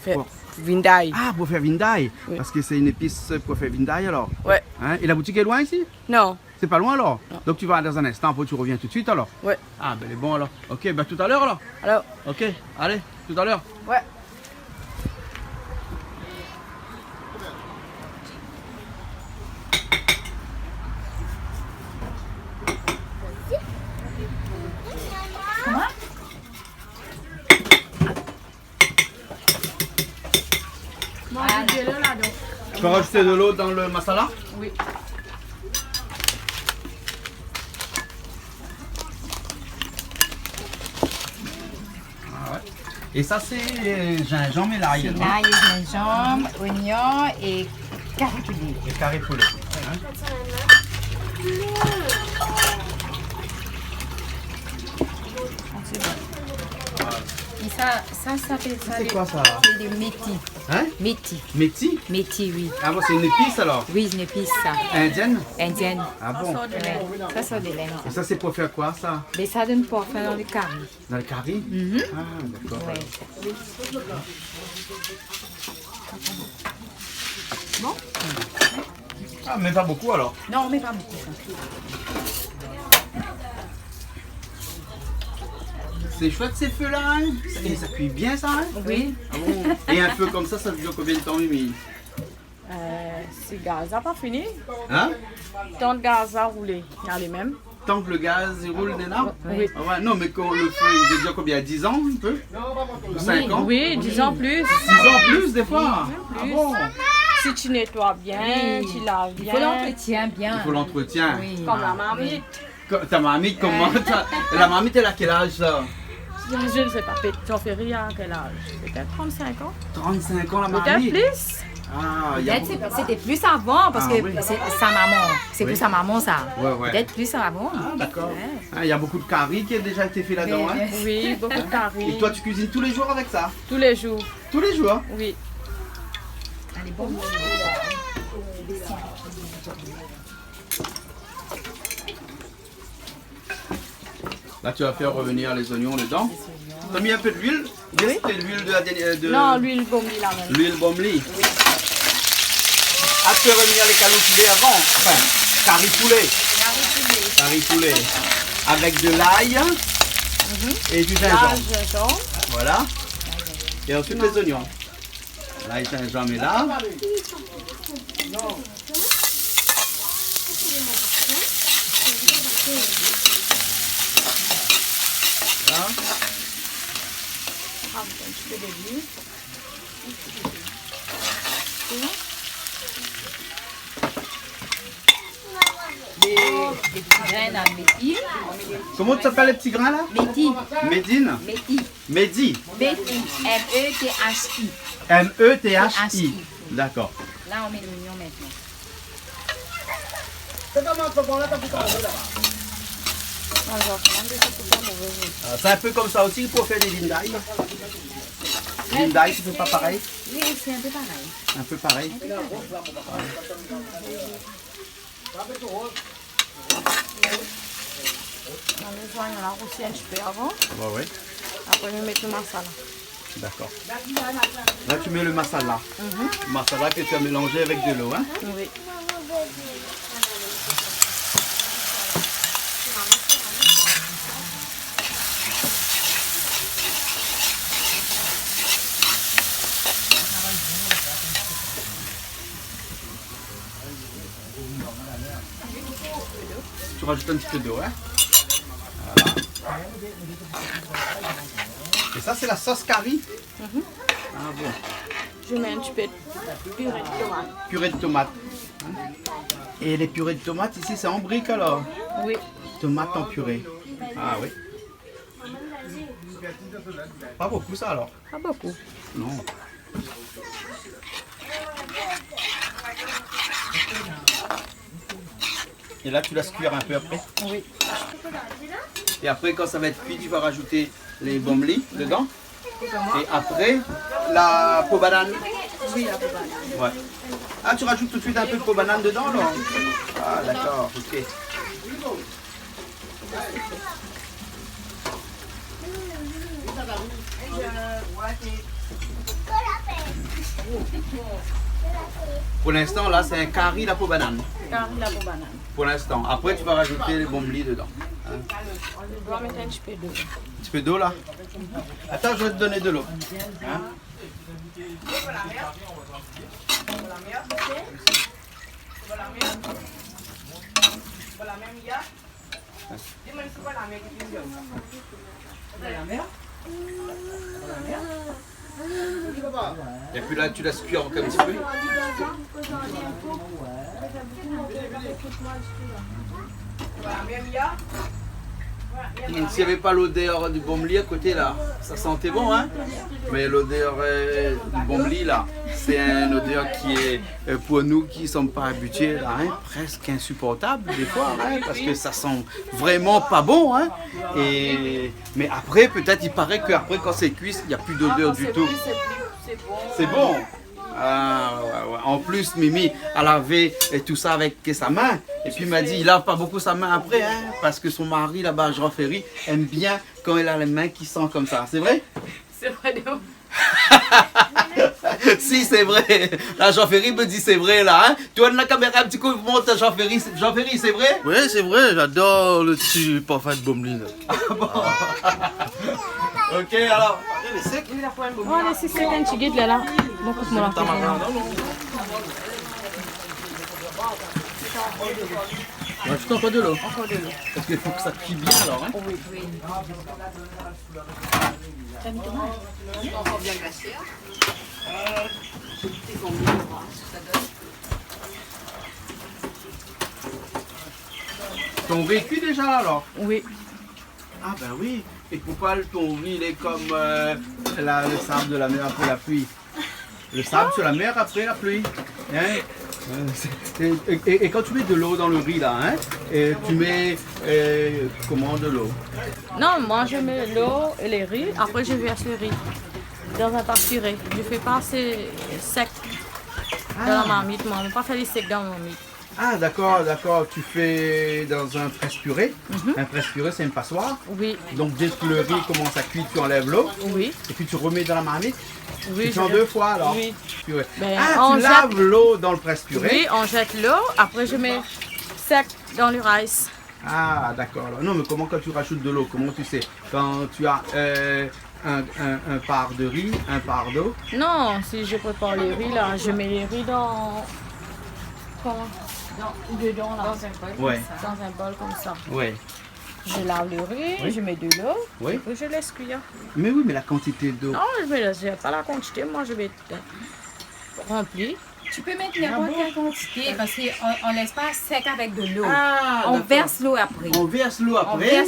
faire vindaye. Ah, pour faire vindaye. Oui. Parce que c'est une épice pour faire vindaye, alors. Ouais. Hein ? Et la boutique est loin ici ? Non. C'est pas loin, alors ? Non. Donc tu vas dans un instant, après tu reviens tout de suite, alors ? Ouais. Ah, ben, c'est bon, alors. Ok, ben, tout à l'heure, alors. Alors. Ok, allez, tout à l'heure. Ouais. Moi, j'ai de l'eau là-dedans. Tu peux rajouter de l'eau dans le masala ? Oui. Ah ouais. Et ça, c'est, euh, gingembre et l'ail, non ? C'est l'ail, gingembre, oignon et cari poulé. Et cari poulé, hein ? Ah, c'est bon. Et ça, ça, ça fait ça. C'est quoi, ça ? C'est des métis. Hein ? Métis. Métis ? Métis, oui. Ah bon, c'est une épice, alors ? Oui, une épice, ça. Indienne ? Indienne. Ah bon ? Ouais. Ça sort de l'Inde, ça. Et ça, c'est pour faire quoi, ça ? Mais ça donne pour faire dans le cari. Dans le cari ? Mhm. Ah, d'accord. Ouais. Bon. Ah, mais pas beaucoup, alors. Non, mais pas beaucoup, ça. C'est chouette, ces feux-là, hein ? Et ça cuit bien, ça, hein ? Oui. Ah bon ? Et un feu comme ça, ça dure combien de temps, Mimi ? Euh, si gaz la pa fini. Hein ? Tan gaz la roulé, i alé mèm. Tant que le gaz, il roule dedans ? Oui. Ah ouais, non, mais quand le feu, il dure combien ? Dix ans, un peu ? Ou cinq ans ? Oui, dix ans plus. Dix ans plus, des fois ? Dix ans plus. Ah bon ? Si tu nettoies bien, tu laves bien. Oui. Il faut l'entretien bien. Il faut l'entretien. Oui. Comme la marmite. Co-, ta marmite, comment, toi, la marmite, elle a quel âge, ça ? Je ne sais pas, peut-être, j'en fais rien, quel âge ? Peut-être trente-cinq ans. Trente-cinq ans, la marmite ? Peut-être plus. Ah, il y a... Peut-être beaucoup. C'est, c'était plus avant, parce que c'est sa maman. Ah oui. C'est pour sa maman, ça. Ouais, ouais. Peut-être plus avant. Ah, d'accord. Ouais. Ah, il y a beaucoup de cari qui a déjà été fait là-dedans, hein ? Oui, beaucoup de cari. Et toi, tu cuisines tous les jours avec ça ? Tous les jours. Tous les jours ? Oui. Allez, bon. Là, tu vas faire revenir les oignons dedans. T'as mis un peu d'huile ? Oui. C'était l'huile de la dernière, euh, de... Non, l'huile bomli la mèm. L'huile bomli. Oui. Ah, tu fais revenir les calots poulet avant. Enfin, cari poulet. Cari poulet. Cari poulet. Avec de l'ail et du gingembre. L'ail, gingembre. Voilà. Et ensuite, les oignons. Là, il y a un jamais là. Là. Des, des petits grains là, méti. Comment ça s'appelle, les petits grains là ? Méti. Médine ? Méti. Médi. Méti. M E T H I. M E T H I. D'accord. Là, on met l'oignon maintenant. Ah, c'est un peu comme ça aussi pour faire des lindaï. Lindaï, c'est pas pareil ? Oui, c'est un peu pareil. Un peu pareil. Un peu pareil. Ouais. Alé, zoignon la rousi in ti pé avan. Ouais, ouais. Apré, mi mèt lo masala. D'accord. Là, tu mets le masala. Mhm. Masala que tu as mélangé avec de l'eau, hein ? Oui. Tu rajoutes un petit peu d'eau, hein ? Voilà. Et ça, c'est la sauce cari ? Mhm. Ah bon. Je mets un petit peu de purée de tomate. Purée de tomate. Hein ? Et les purées de tomates ici, c'est en brique alors ? Oui. Tomate en purée. Ah oui. Pas beaucoup ça alors ? Pas beaucoup. Non. Et là, tu laisses cuire un peu après ? Oui. Et après, quand ça va être cuit, tu vas rajouter les bomli dedans. Et après, la po banane. Oui, la po banane. Ouais. Ah, tu rajoutes tout de suite un peu de po banane dedans, là ? Ah, d'accord, ok. Pour l'instant, là, c'est un cari la po banane. Cari la po banane. Pour l'instant. Après, tu vas rajouter les bomli dedans. Hein ? On va mettre un petit peu d'eau. Un petit peu d'eau, là ? Attends, je vais te donner de l'eau. Hein ? Et puis là, tu laisses cuire encore un petit peu. S'il n'y avait pas l'odeur du bomli à côté là, ça sentait bon, hein ? Mais l'odeur, euh, du bomli là, c'est une odeur qui est, euh, pour nous qui sommes pas habitués là, hein, presque insupportable des fois, hein, parce que ça sent vraiment pas bon, hein. Et, mais après, peut-être, il paraît qu'après, quand c'est cuit, il n'y a plus d'odeur du tout. Ah, quand c'est cuit, c'est plus, c'est bon. C'est bon. Ah, ouais, ouais. En plus, Mimi, elle a lavé et tout ça avec sa main. Et puis, elle m'a dit, il lave pas beaucoup sa main après, hein, parce que son mari, là-bas, Jean Ferry, aime bien quand il a les mains qui sentent comme ça. C'est vrai ? C'est vrai de ouf. Si, c'est vrai. Là, Jean Ferry me dit, c'est vrai, là, hein. Tourne la caméra un petit coup, montre à Jean Ferry. Jean Ferry, c'est vrai ? Oui, c'est vrai, j'adore le petit parfum de bomli, là. Ah bon ? Ok, alors. Bon, alé, si sé in ti gid la, la. Bon, koup amoin la. Tamarin, non, non. Rajoute encore de l'eau. Encore de l'eau. Parce qu'il faut que ça cuit bien, alors, hein. Oui, oui. T'as mis ton âge ? Encore bien glacé, hein. Ton riz est cuit déjà, là, alors ? Oui. Ah ben oui. Et pourquoi ton riz, il est comme, euh, la, le sable de la mer après la pluie ? Le sable sur la mer après la pluie. Hein ? Euh, c'est- et, et- et quand tu mets de l'eau dans le riz là, hein, et tu mets euh, comment de l'eau ? Non, moi je mets l'eau et les riz, après je verse le riz dans un pâte purée. Je fais pas assez sec dans la marmite, moi. On va pas faire les secs dans la marmite. Ah, d'accord, d'accord. Tu fais dans un presse-purée. Mhm. Un presse-purée, c'est une passoire. Oui. Donc, dès que le riz commence à cuire, tu enlèves l'eau. Oui. Et puis, tu remets dans la marmite. Oui, tu fais en deux fois, alors. Oui. Purée. Ben, ah, tu laves l'eau dans le presse-purée. Oui, on jette l'eau. Après, je mets sec dans le rice. Ah, d'accord. Non, mais comment, quand tu rajoutes de l'eau, comment tu sais ? Quand tu as euh, un, un, un part de riz, un part d'eau. Non, si je prépare les riz, là, je mets les riz dans, comment ? Dans, dedans, là. Dans un bol comme ça. Ouais. Je lave le riz, je mets de l'eau, et puis je laisse cuire. Mais oui, mais la quantité d'eau. Non, je mets, je sais pas la quantité, moi, je mets euh, rempli. Tu peux mettre n'importe quelle quantité, parce qu'on ne laisse pas sec avec de l'eau. Ah, d'accord. On verse l'eau après. On verse l'eau après.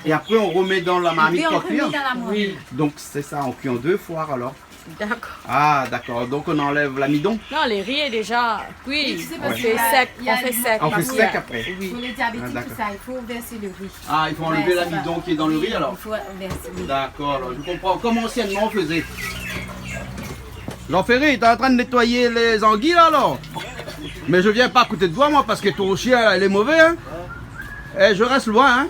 Et après, on remet dans la marmite pour cuire. Et puis, on remet dans la marmite. Oui. Donc, c'est ça, on cuit en deux fois alors. D'accord. Ah, d'accord. Donc, on enlève l'amidon. Non, le riz est déjà cuit. Oui, tu sais, parce que c'est sec. On fait sec. On fait sec après. Oui. Pour les diabétiques, tout ça, il faut verser le riz. Ah, il faut enlever l'amidon qui est dans le riz alors. Il faut verser, oui. D'accord, alors je comprends. Comme anciennement on faisait. Jean-Ferré, t'es en train de nettoyer les anguilles là, alors ? Mais je viens pas à côté de toi, moi, parce que ton chien, là, il est mauvais, hein ? Eh, je reste loin, hein ?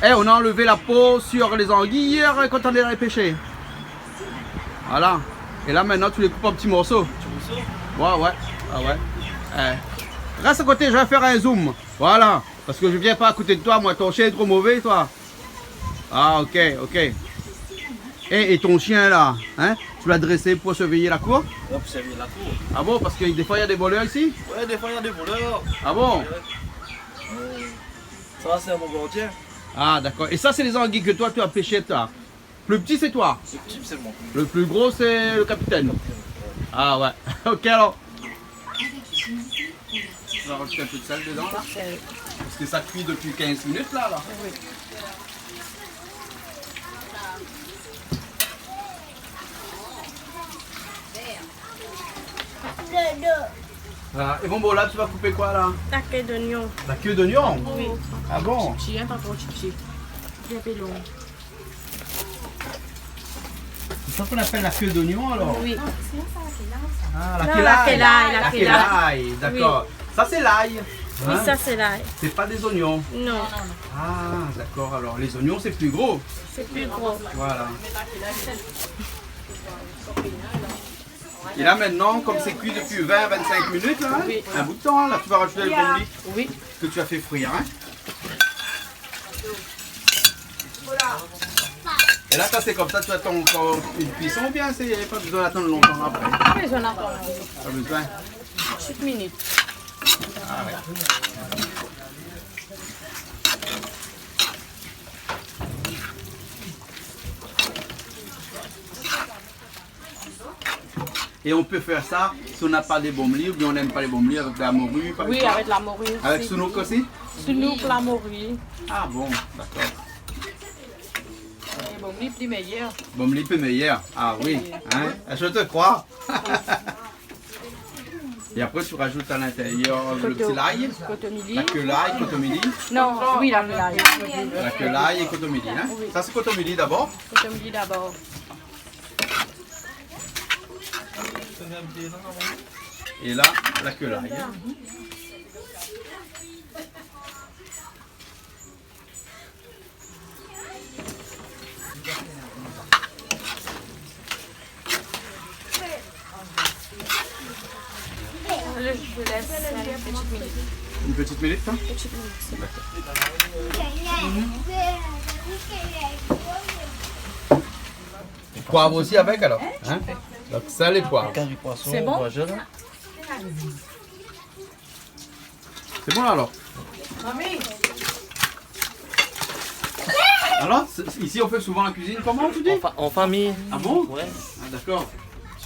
Eh, on a enlevé la peau sur les anguilles hier, quand on allait pêcher. Voilà. Et là, maintenant, tu les coupes en petits morceaux. Petits morceaux ? Ouais, ouais. Ah ouais. Eh. Reste à côté, je vais faire un zoom. Voilà. Parce que je viens pas à côté de toi, moi, ton chien est trop mauvais, toi. Ah, ok, ok. Et, et ton chien, là, hein, tu l'as dressé pour surveiller la cour ? Ouais, pour surveiller la cour. Ah bon, parce que des fois, il y a des voleurs ici ? Ouais, des fois, il y a des voleurs. Ah bon ? Ouais. Ça, c'est un bon gardien. Ah, d'accord. Et ça, c'est les anguilles que toi, tu as pêchées, toi ? Le plus petit, c'est toi ? Le plus petit, c'est moi. Le plus gros, c'est le capitaine ? Capitaine, ouais. Ah ouais. Ok, alors. Tu vas rajouter un peu de sel dedans, là ? Sel. Parce que ça cuit depuis quinze minutes, là, là. Oui. Voilà. Et bon, bon, là, tu vas couper quoi, là ? La queue d'oignon. La queue d'oignon ? Oui. Ah bon ? Tchipchi, hein, pas trop tchipchi. Bien plus long. C'est ça qu'on appelle la queue d'oignon, alors ? Oui. Ah, la queue d'ail. Non, la queue d'ail, la queue d'ail. La queue d'ail, d'accord. Oui. Ça, c'est l'ail. Oui, hein ? Ça, c'est l'ail. C'est pas des oignons. Non. Ah, d'accord. Alors, les oignons, c'est plus gros. C'est plus gros. Voilà. Et là, maintenant, comme c'est cuit depuis vingt, vingt-cinq minutes, là, hein, oui, un bout de temps, là, tu vas rajouter le bon lit, oui, que tu as fait frire, hein. Et là, ça, c'est comme ça, tu attends encore une cuisson ou bien c'est pas besoin d'attendre longtemps après ? Pas besoin d'attendre. Pas besoin. Huit minutes. Ah ouais. Et on peut faire ça si on n'a pas de bonmli ou bien on n'aime pas les bonmlis, avec de la morue, par exemple. Oui, avec la morue aussi. Avec sounouk aussi ? Sounouk, la morue. Ah bon, d'accord. Et bonmli, plus meilleur. Bonmli, plus meilleur. Ah oui, hein ? Je te crois. Et après, tu rajoutes à l'intérieur le petit l'ail, kotomili. La queue l'ail, kotomili. Non, oui, la queue l'ail. La queue l'ail et kotomili, hein ? Oui. Ça, c'est kotomili d'abord. Kotomili d'abord. Et là, la queue l'ail, hein. Je, je laisse une petite minute. Une petite minute, hein ? Petite minute, c'est bon. D'accord. Poivre aussi avec, alors, hein ? Donc, sel et poivre. Quand du poisson, c'est bon ? Rouge, là. C'est bon, alors ? Mamie. Alors, c'est- ici, on fait souvent la cuisine. Comment tu dis ? En fa- en famille. Ah bon ? Ouais. Ah, d'accord.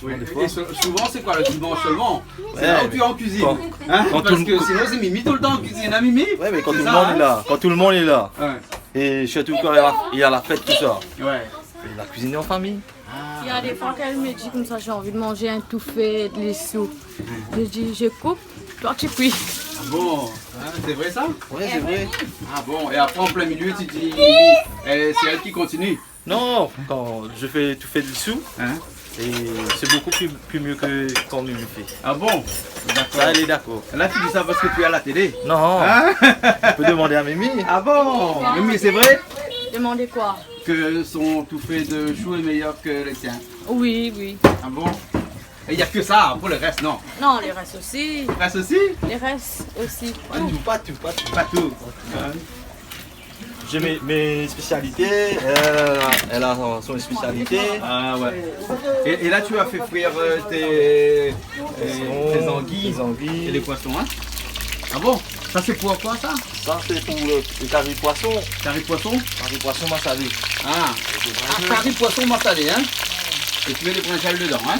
Oui. Souvent, des fois. Et sou- souvent, c'est quoi, le dimanche seulement ? C'est là où tu es en cuisine. Quand- hein ? Parce que sinon, c'est Mimi tout le temps en cuisine, hein, Mimi ? Ouais, mais quand tout le monde est là, hein ? Quand tout le monde est là. Ouais. Et surtout quand il y a la, il y a la fête, tout ça. Ouais. Et la cuisine en famille. Il y a des fois qu'elle me dit comme ça, j'ai envie de manger un touffé de lissou. Je dis, je coupe, toi tu cuis. Ah bon, hein, c'est vrai ça ? Ouais, c'est vrai. Ah bon, et après en plein milieu, tu dis, euh, c'est elle qui continue. Non, quand je fais touffé de lissou, hein, et c'est beaucoup plus, plus mieux que quand lui le fait. Ah bon ? D'accord. Ça, elle est d'accord. Là, tu dis ça parce que tu es à la télé. Non. Hein ? On peut demander à Mimi. Ah bon ? Mimi, c'est vrai ? Demander quoi ? Que son touffé de chou est meilleur que le tien. Oui, oui. Ah bon ? Et il y a que ça, pour le reste, non ? Non, les restes aussi. Reste aussi ? Les restes aussi. Pas tout, pas tout, pas tout. Pas tout. Hein ? J'ai mes, mes spécialités, elle, elle a son, son spécialité. Ah ouais. Et, et là, tu as fait frire, euh, tes, euh, tes anguilles. Tes anguilles. Et les poissons, hein ? Ah bon ? Ça, c'est pour quoi, ça ? Ça, c'est pour le, le cari poisson. Cari poisson ? Cari poisson massalé. Ah. Ah, cari poisson massalé, hein ? Et tu mets les brinjales dedans, hein ?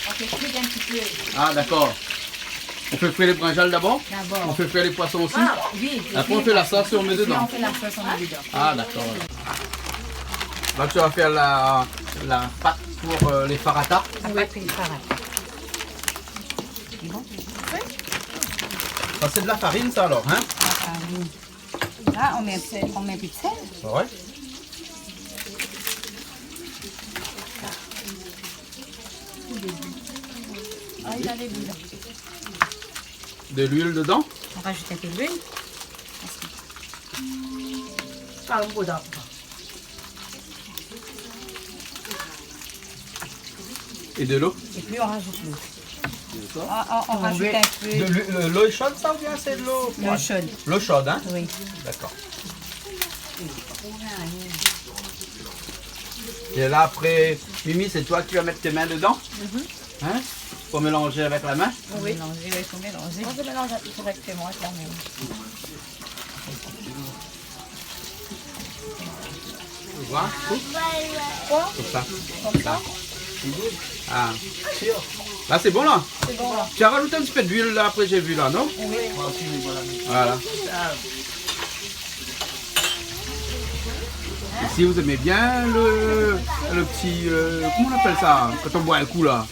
On fait cuire un petit peu. Ah, d'accord. On fait frire les brinjales d'abord ? D'abord. On fait frire les poissons aussi ? Ah, oui, et puis on fait la sauce et on met dedans. Et puis on fait la sauce, on met dedans. Ah, d'accord. Là, tu vas faire la, la pâte pour, euh, les farata. La pâte pour les farata. C'est bon ? Ça, c'est de la farine, ça, alors, hein ? La farine. Là, on met, on met un peu de sel. Ouais. Ah, il a les bulles. De l'huile dedans ? On rajoute un peu d'huile. Pas un peu d'huile. Et de l'eau ? Et puis on rajoute l'eau. Ah, ah, on rajoute un peu. De l'huile, le, l'eau est chaude, ça, ou bien c'est de l'eau froide ? L'eau chaude. L'eau chaude, hein ? Oui. D'accord. Et là, après, Mimi, c'est toi qui vas mettre tes mains dedans ? Mhm. Hein ? Faut mélanger avec la main ? Oui. Mélanger, oui, faut mélanger. On peut mélanger directement avec la main. Tu vois ? Quoi ? Comme ça. Comme ça ? Là. Ah. Là, c'est bon, là ? C'est bon, là. Tu as rajouté un petit peu d'huile, là, après, j'ai vu, là, non ? Oui. Voilà. Ici, vous aimez bien le, le petit, euh, comment on appelle ça, quand on boit un coup, là ?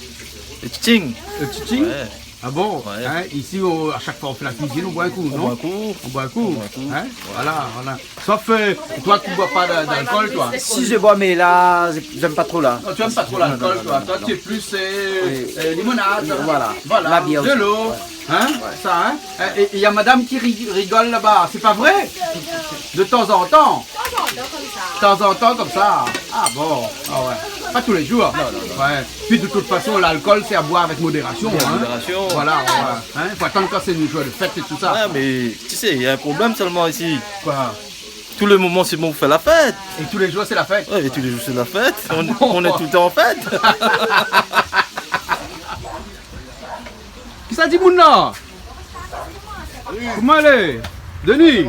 Le tching. Le tching ? Ouais. Ah bon ? Ouais. Hein, ici, on, à chaque fois, on fait la cuisine, on boit un coup, non ? On boit un coup. On boit un coup. On boit un coup. Hein ? Voilà, voilà. Sauf, euh, toi, tu bois pas de, d'alcool, toi ? Si, je bois, mais là, je, j'aime pas trop, là. Non, tu aimes pas trop l'alcool, toi. Non, non, non, non. Toi, tu es plus, euh, euh, limonade. Voilà. Voilà. La bière aussi. De l'eau. Ouais. Hein ? Ouais. Ça, hein ? Euh, et il y a madame qui ri-, rigole là-bas. C'est pas vrai ? De temps en temps. De temps en temps, comme ça. De temps en temps, comme ça. Ah bon. Ah ouais. Pas tous les jours. Non, non, non. Ouais. Puis de toute façon, l'alcool, c'est à boire avec modération, hein. Avec modération. Voilà, voilà. Hein ? Faut attendre quand c'est une joie de fête et tout ça. Ouais, mais tu sais, il y a un problème seulement ici. Quoi ? Tous les moments, c'est bon pour faire la fête. Et tous les jours, c'est la fête. Ouais, et tous les jours, c'est la fête. Ah bon ? On, on est tout le temps en fête. Kisa i di, moun la ? Koman i lé ? Denis ?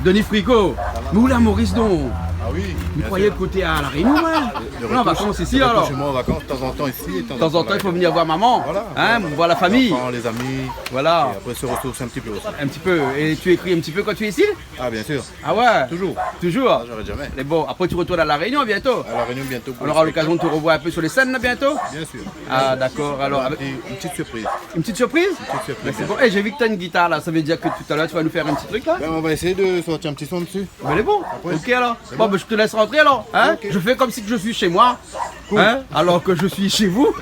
Denis Fricot. Mé ou lé a Moris, donk ? Ah oui, bien sûr. Mi kroiyé ke ou té a La Rénion, moin. De, de retour chez, de retour chez moi en vacances, de temps en temps ici, de temps en temps là. De temps en temps, il faut venir voir maman. Voilà, voilà. Hein, voir la famille. Les enfants, les amis. Voilà. Et après, se ressourcer un petit peu aussi. Un petit peu. Et tu écris un petit peu quand tu es ici ? Ah, bien sûr. Ah ouais ? Toujours. Toujours ? Ah, j'arrête jamais. Mais bon, après, tu retournes à La Réunion bientôt. À La Réunion bientôt pour les spectacles. On aura l'occasion de te revoir un peu sur les scènes, là, bientôt ? Bien sûr. Ah, d'accord, alors, avec une petite, une petite surprise. Une petite surprise ? Une petite surprise. Mais c'est bon. Eh, j'ai vu que t'as une guitare, là, ça veut dire que tout à l'heure, tu vas nous faire un petit truc, là ? Ben, on va essayer de sortir un petit son dessus. Mais elle est bon. Après. Ok, alors. C'est bon. Bon, ben, je te laisse rentrer, alors, hein ? Ok. Je fais comme si que je suis chez moi. Cool. Hein ? Alors que je suis chez vous.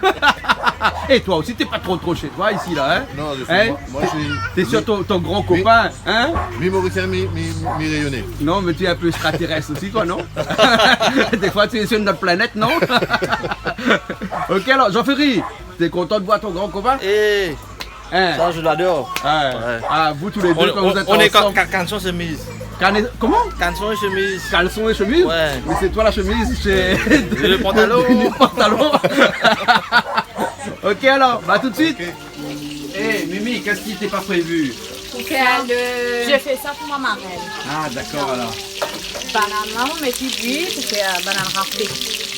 Et toi aussi, t'es pas trop, trop chez toi ici, là, hein ? Non, je suis, hein ? Moi, moi, je suis... T'es sur ton, ton grand copain, hein ? Mi-, mi-morisien, mi-, mi-, mi-réunionnais. Non, mais tu es un peu extraterrestre aussi, toi, non ? Des fois, tu es sur une autre planète, non ? Ok, alors, Jean-Ferry, t'es content de voir ton grand copain ? Eh, hein ? Ça, je l'adore. Ouais. Ouais. Ah, vous tous les deux, quand vous êtes ensemble. On est, on, on est ca-, ca-, caleçon chemise. Cane-, comment ? Caleçon et chemise. Caleçon et chemise ? Ouais. Mais c'est toi la chemise, c'est... Euh, le pantalon. Le pantalon. Ok, alors, bah, tout de suite. Ok. Eh, Mimi, qu'est-ce qui t'est pas prévu ? Pour faire le... Je fais ça pour ma marraine. Ah, d'accord, alors. Banane là, on met du buis, c'est, euh, banane râpée.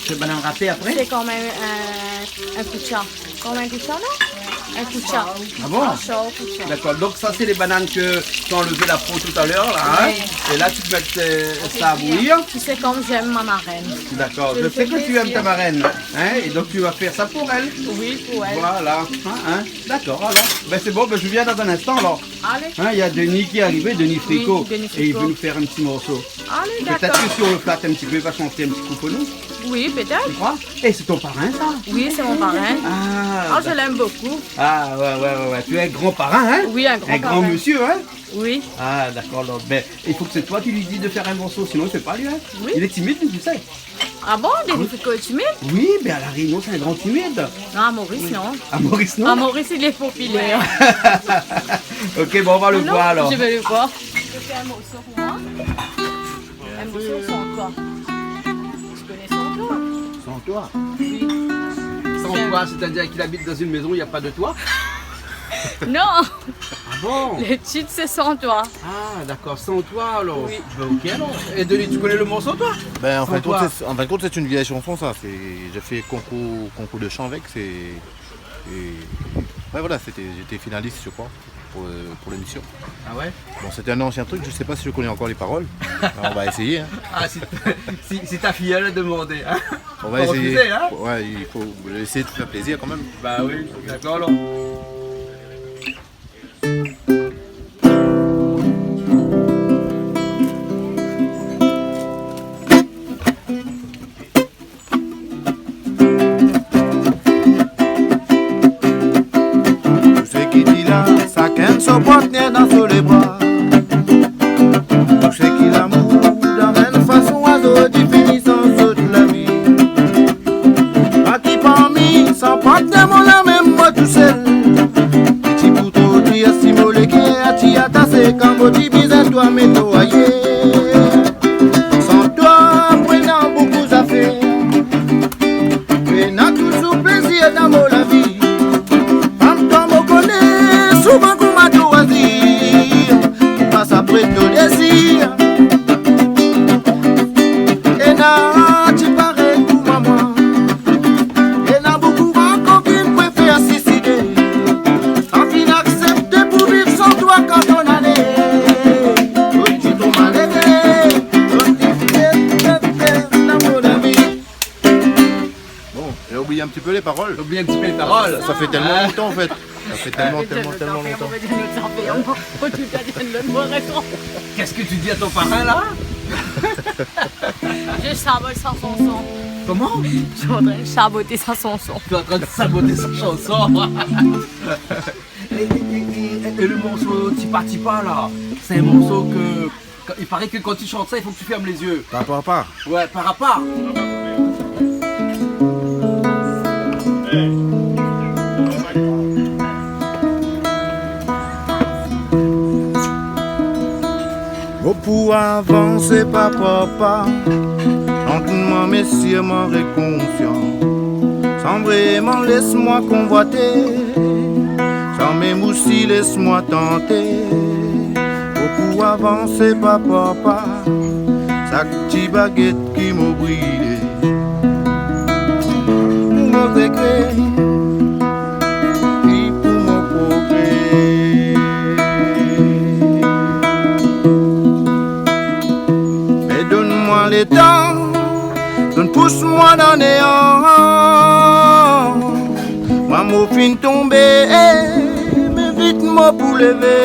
C'est banane râpée après ? C'est comme un, un, un kucha. Comme un kucha, non ? Un kucha. Ah bon ? Un shao kucha. D'accord. Donc ça, c'est les bananes que tu as enlevé la peau tout à l'heure, là, hein ? Oui. Et là, tu peux mettre, euh, ça à bouillir. Tu sais comme j'aime ma marraine. D'accord. Je sais que tu aimes ta marraine, hein ? Et donc, tu vas faire ça pour elle. Oui, pour elle. Voilà. Hein, hein ? D'accord, alors. Ben, c'est bon, ben, je viens dans un instant, alors. Allez. Hein, il y a Denis qui est arrivé, Denis Fricot. Oui, Denis Fricot. Et il veut nous faire un petit morceau. Allez, d'accord. Peut-être que si on le flatte un petit peu, il va chanter un petit coup pour nous. Oui, peut-être. Tu crois ? Eh, c'est ton parrain, ça ? Oui, c'est mon parrain. Ah, je l'aime beaucoup. Ah, ouais, ouais, ouais, ouais. Tu es un grand parrain, hein ? Oui, un grand parrain. Un grand monsieur, hein ? Oui. Ah, d'accord, alors, ben, il faut que c'est toi qui lui dis de faire un morceau, sinon il fait pas, lui, hein ? Oui. Il est timide, lui, tu sais. Ah bon, Denis Fricot est timide ? Oui, ben, à La Réunion, c'est un grand timide. Non, à Maurice, non. À Maurice, non ? À Maurice, il est populaire. Ok, bon, on va le voir, alors. Je vais le voir. Tu fais un morceau pour moi ? Un morceau sans toi. Tu connais sans toi ? Sans toi ? Oui. Sans toi, c'est-à-dire qu'il habite dans une maison où il n'y a pas de toit ? Non. Ah bon ? Le titre, c'est Sans toi. Ah, d'accord, Sans toi, alors. Oui. Ben, ok, alors. Et Denis, tu connais le morceau, toi ? Ben, en fin de compte, c'est, en fin de compte, c'est une vieille chanson, ça. C'est, j'ai fait concours, concours de chant avec, c'est, et, ouais, voilà, c'était, j'étais finaliste, je crois, pour, euh, pour l'émission. Ah ouais ? Bon, c'était un ancien truc, je sais pas si je connais encore les paroles. Alors, on va essayer, hein. Ah, si, si, si ta fille, elle a demandé, hein. On va essayer. Faut refuser, hein ? Ouais, il faut essayer de faire plaisir quand même. Bah oui, d'accord, alors. Tout sak i di la, sakinn son partnèr dan son lé bra. Tout sak i lamour dan mèm fason, azo di fini san zot la vi. Aki parmi san partnèr, mon la mèm mwa tousèl. Ti pou tro di, asi mo lé kèr, ati atasé, kan mo di bizin twa, mé twa ayèr. San twa, pwin na boukou zafèr. Pwin na touzour plézir dan mon la vi. Fanm twa mo koné, souvan koman twa azir. Pas apré to dézir. Ena ti parèy koman mwa. Ena boukou ankor ki préfèr sisidé. An fine aksèpté pou viv san twa kan ton ané. Oti to maléré, oti fièr, fièr, fièr, dan mon la vi. Bon, j'ai oublié un petit peu les paroles. J'ai oublié un petit peu les paroles. Ça, ça fait tellement longtemps, en fait. Ça fait tellement, tellement, tellement longtemps. Qu'est-ce que tu dis à ton parrain, là ? Je sabote sa chanson. Comment ? Je suis en train de saboter sa chanson. Tu es en train de saboter sa chanson. Et, et, et, et, et le morceau Tipa Tipa, là, c'est un morceau que, que, il paraît que quand tu chantes ça, il faut que tu fermes les yeux. Papa, papa. Ouais, papa. Mo pou avansé pa pa pa, lantman mé sirman rékonsian, san vréman lès mwa konvwaté, san mèm osi lès mwa tanté. Mo pou avansé pa pa pa, sak ti bagèt ki mo brilé. Pou mo régré, é pou mo progré. Mé donn mwa létan, donn pous mwa dan néan. Mwa mo fine tonbé, mé vit mo pou lévé.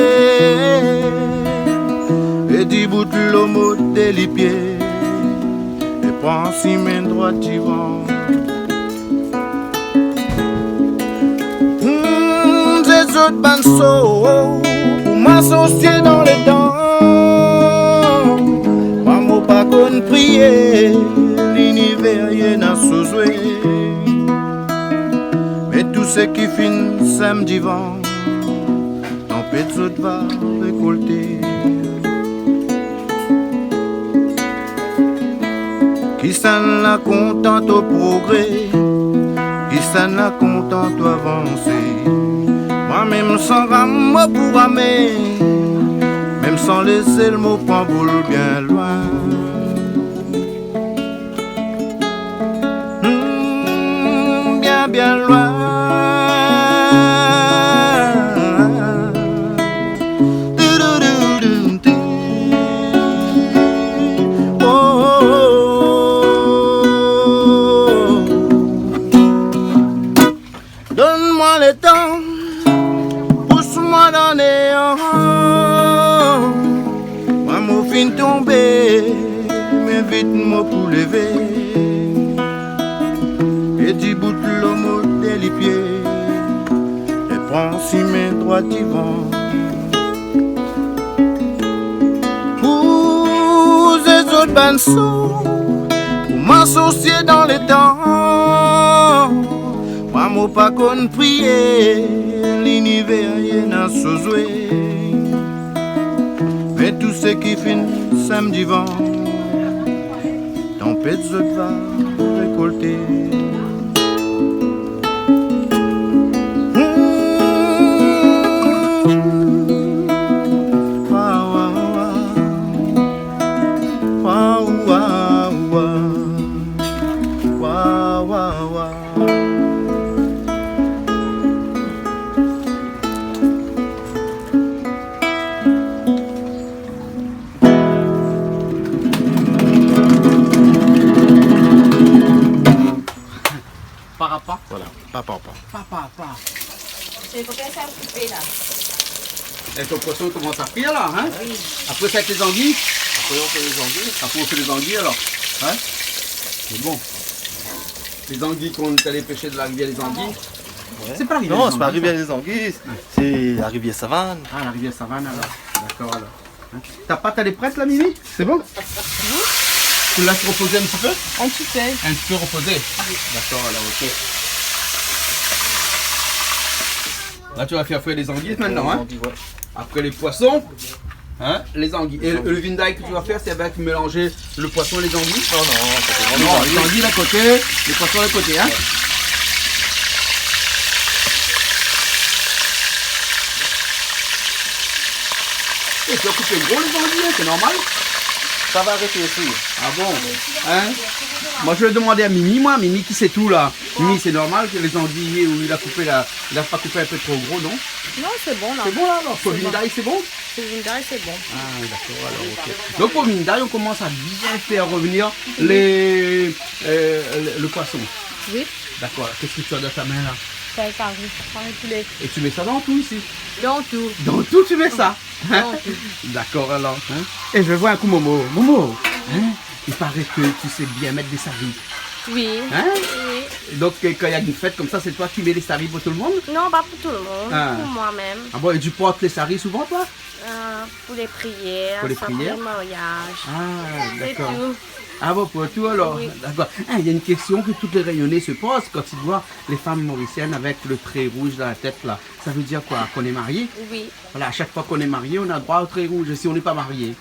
É dibout lo mo dé lipié. É pran simin drwat divan. Hmm, zézot bann so, pou mwa sosié dan létan. Mwa mo pa konn priyé, linivèr yé na so zoué. Mé tou sak i fine sèm divan. Tanpèt zot va rékolté. Kisinn la kontan to progré, kisinn la kontan to avansé. Mwa mèm san ram mo pou ramé, mèm san lézèl mo pran boul bien lwin. Hmm, bien, bien lwin. Fine tonbé, mé vit mo pou lévé. É dibout lo mo dé li pié, é pran simin droi divan. Pou zézot bann sou, pou marsosié dan létan. Moin, mo pa konn prié, linivèr néna so zoué. Mé tout sak i fine sèm divan, tanpèt zot va rékolté. Wa, wa, wa. Wa, wa, wa. Wa, wa, wa. Papa. Voilà, papa, papa. Papa, papa. Sé pou ke sa koupé la. É ton poison i komans a frir la, hein ? Oui. Apré sa, avèk lé zangi ? Apré, ou fé lé zangi. Apré, ou fé lé zangi, alor. Hein ? Sé bon. Lé zangi k'ou la alé pèsh dan la rivièr lé zangi. Ouais. Sé pa la rivièr lé zangi, sa. Non, sé pa la rivièr lé zangi, sé la rivièr Savane. Ah, la rivièr Savane, alor. Dakor, alor. Hein ? Ta pat lé prèt la, Mimi ? Sé bon ? Oui. Ou lès repozé in ti pé ? In ti pé. In ti pé repozé ? Oui. Dakor, alor, OK. La, ou va fé frir lé zangi mintnan, hein ? Lé zangi, ouais. Apré lé poison, hein, lé zangi. É lo, lo vinday ke ou va fé, sé avèk mélanzé lo poison é lé zangi ? Non, non, sé pa... Non, lé zangi d'in koté, lo poison d'in koté, hein ? Ouais. É ou la koupé gro lé zangi, hein, sé normal ? Sa va réfléshi. Ah bon ? Hein ? Moin, mi sa domann a Mimi, moin, Mimi ki sé tout la. Mimi, sé normal ke lé zangi, ou la koupé la, ou la pa koupé in pé tro gro, non ? Non, sé bon la. Sé bon la, alor ? Sé bon. Pou vinday, sé bon ? Pou vinday, sé bon. Ah, dakor, alor, OK. Donk, pou vinday, ou komans a bien fé revnir lé, euh, lo, lo poison. Oui. Dakor. Kosa ou na dan out min la ? Fèy kari, kari poulé. É ou mèt sa dan tout isi ? Dan tout. Dan tout, ou mèt sa ? Hein ? Dan tout. Dakor, alor, hein ? É mi vé voir in kou Momo. Momo, hein ? I paré ke ou sé bien mèt dé sari. Oui. Hein ? Oui. Donk, euh, kan néna in fèt konmsa, sé ou ki mèt dé sari pou tout lo moun ? Non, pa pou tout lo moun, ah, pou moin mèm. Ah bon, é ou port lé sari souvan, ou ? Euh, pou lé prièr, pou lé prièr ? Swa pou lé mariaz. Ah, dakor. Sé tout. Ah bon, pou tout, alor ? Oui. Dakor. Hein, néna in késtion ke tout lé Rényoné i poz kan i voi lé fanm morisièn avèk lo tré rouz dan la tèt, la. Sa i vé dir koi ? K'ou lé marié ? Oui. Voilà, a shak foi k'ou lé marié, ou na droi o tré rouz, si ou lé pa marié.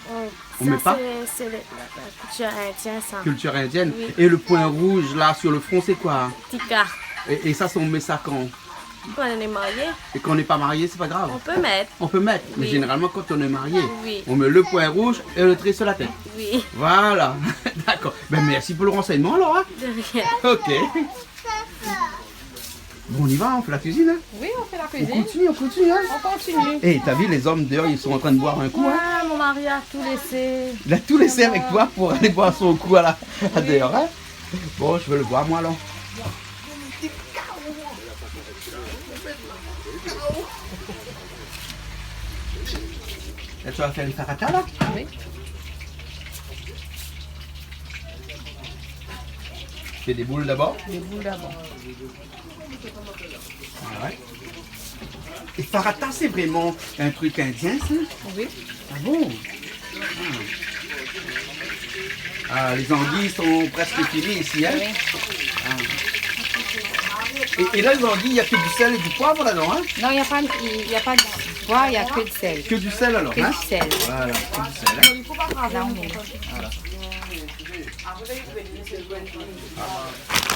Oh, ou mèt pa ? Sa, sé, sé le, la, la kiltir indien, sa. Kiltir indien. Oui. É lo poin rouz la, si lo fron, sé koi ? Tika. É, é sa, sé, ou mèt sa kan ? Kan ou lé marié. É kan ou lé pa marié, sé pa grav ? Ou pé mèt. Ou pé mèt, mé, oui, zénéralman, kan ou lé marié, oui, ou mèt lo poin rouz é lo tré si la tèt. Oui. Voilà. Dakor. Bin, mèrsi pou lo ransèyman, alor, hein. De rien. OK. Bon, ou i va, ou fé la kuizine, hein ? Oui, ou fé la kuizine. Ou kontinié, ou kontinié, hein ? Ou kontinié. É, ou la vi, lé zom déor, zot lé antrin boir in kou, hein ? Ah, mon mari la tout lésé. Li la tout lésé avèk toi pou alé boir son kou a la, a déor, hein ? Bon, mi vé le voir, moin, alor. La, ou va fé lo farata, la ? Oui. Fé dé boul dabor ? Dé boul dabor. Ah ouais. É farata, sé vréman in trik indien, sa ? Oui. Ah bon ? Ah. Ah, lé zangi lé prèsk fini isi, hein ? Oui. Ah. É, é la, lé zangi, na ke di sèl é di poiv ladan, hein ? Non, na pa, na pa di poiv, na ke di sèl. Ke di sèl, alor, hein ? Ke di sèl. Voilà, ke di sèl, hein ? La, ou mèt. Voilà.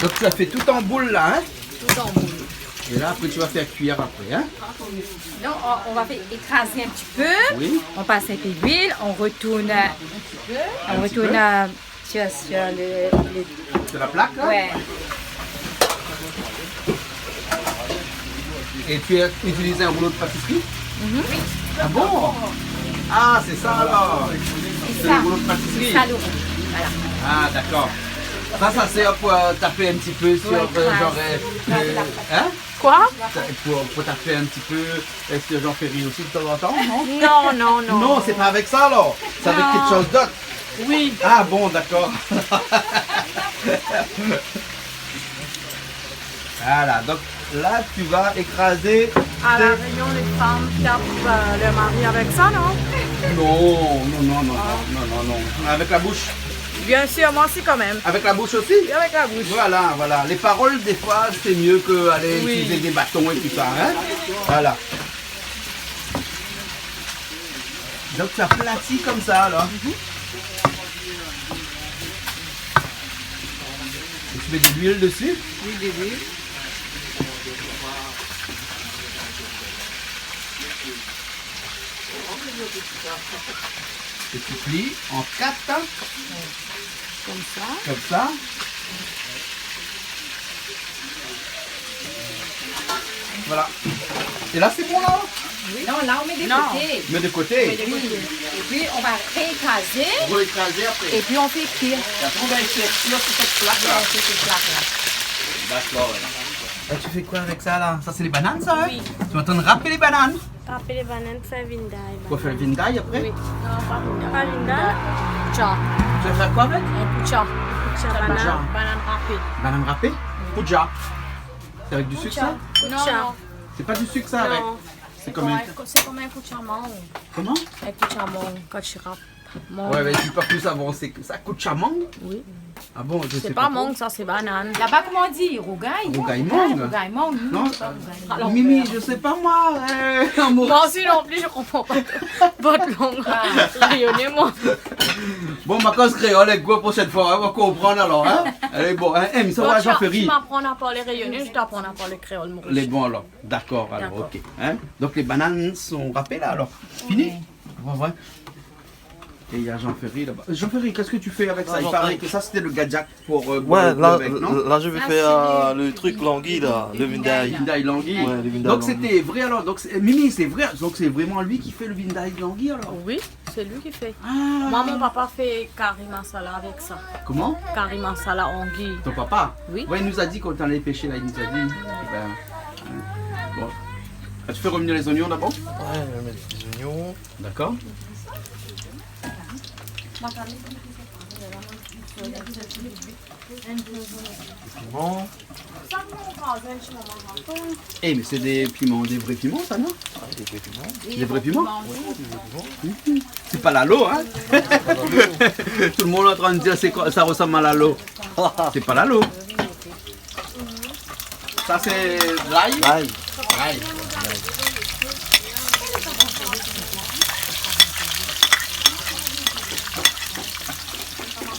Donk, ou la fé tout an boul, la, hein ? Tout an boul. É la, apré, ou va fé kui apré, hein ? Non, on, on va faire écraser un petit peu. Oui. On passe un peu d'huile, on retourne, un petit peu, on retourne, euh, sur, sur le, le... Sur la plaque, là ? Ouais. Et tu as utilisé un rouleau de pâtisserie ? Mhm. Oui. Ah bon ? Ah, c'est ça alors. C'est ça. C'est le rouleau de pâtisserie. C'est ça, le rouleau. Voilà. Ah, d'accord. Ça, ça sert pour, euh, taper un petit peu sur, euh, genre, euh, euh, hein ? Quoi ? Pour, pour taper un petit peu, euh, sur Jean-Ferry aussi de temps en temps, non ? Non, non, non. Non, c'est pas avec ça alors. C'est avec quelque chose d'autre. Oui. Ah bon, d'accord. Voilà, donc là, tu vas écraser. À La Réunion, les femmes tapent, euh, leur mari avec ça, non ? Non, non, non, non, non, non, non, non. Avec la bouche. Bien sûr, moi aussi quand même. Avec la bouche aussi ? Oui, avec la bouche. Voilà, voilà. Les paroles, des fois, c'est mieux que aller utiliser des bâtons et tout ça, hein ? Voilà. Donc, tu aplatis comme ça, là. Mhm. Et tu mets de l'huile dessus ? Oui, de l'huile. Et tu plies en quatre. Comme ça. Comme ça. Voilà. Et là, c'est bon, là ? Oui. Non, là, on met de côté. Non. Mets de côté. On met de côté. Oui. Et puis, on va réécraser. Réécraser après. Et puis, on fait cuire. Et après, on va éclaircir sur cette plaque-là. Ouais, sur cette plaque-là. D'accord, voilà. Et tu fais quoi avec ça, là ? Ça, c'est les bananes, ça, hein ? Oui. Tu es en train de râper les bananes. Râper les bananes, fé vinday. Pour faire le vinday après ? Oui. Non, pas vinday. Pas vinday. Poutcha. Tu vas faire quoi avec ? Un poutcha. Poutcha. Banane, banane râpée. Banane râpée ? Oui. Poutcha. C'est avec du sucre, ça ? Poutcha. Non, non. C'est pas du sucre, ça, avec ? Non. C'est comme un, c'est comme un poutcha mangue. Comment ? Un poutcha mangue, quand tu râpes. Mangue. Ouais, mais je suis pas plus avancé que ça. Poutcha mangue ? Oui. Ah bon, je sais pas trop. C'est pas mangue, ça, c'est banane. Là-bas, comment on dit ? Rougail, non ? Rougail mangue. Rougail mangue, non, c'est pas rougail. Ah. Alors, Mimi, je sais pas, moi, euh, en Maurice. Moi aussi non plus, je comprends pas votre langue. Ah. Réunionnais, moi. Bon, ma koz kréol èk ou, prochaine fois, hein, on va comprendre alors, hein. Allez, bon, hein, hein, ça va, Jean-Ferry. Bon, tu m'apprends à parler réunionnais, je t'apprends à parler créole mauricien. Les bons, alors. D'accord, alors, d'accord. Ok. Hein ? Donc, les bananes sont râpées, là, alors. Fini ? Oui. On va voir. Et il y a Jean-Ferry là-bas. Jean-Ferry, qu'est-ce que tu fais avec ça ? Il paraît que ça, c'était le gadjak pour, euh, boire le coup avec, non ? Ouais, là, là, je vais faire, euh, le truc l'anguille, là, le vinday. Vinday l'anguille. Ouais, le vinday l'anguille. Donc, c'était vrai, alors. Donc, c'est, Mimi, c'est vrai. Donc, c'est vraiment lui qui fait le vinday l'anguille, alors. Oui, c'est lui qui fait. Ah. Moi, mon papa fait curry masala avec ça. Comment ? Curry masala anguille. Ton papa ? Oui. Ouais, il nous a dit quand on allait pêcher, là, il nous a dit. Ben, hein. Bon. Ah, tu fais revenir les oignons d'abord ? Ouais, je vais mettre des oignons. D'accord. Piment. Eh, mais c'est des piments, des vrais piments, ça, non ? Ah, des vrais piments. Des vrais piments ? Oui, des vrais piments. Mhm. C'est pas l'alo, hein ? Tout le monde est en train de dire, c'est quoi, ça ressemble à l'alo. C'est pas l'alo. Ça, c'est l'ail ? L'ail. L'ail.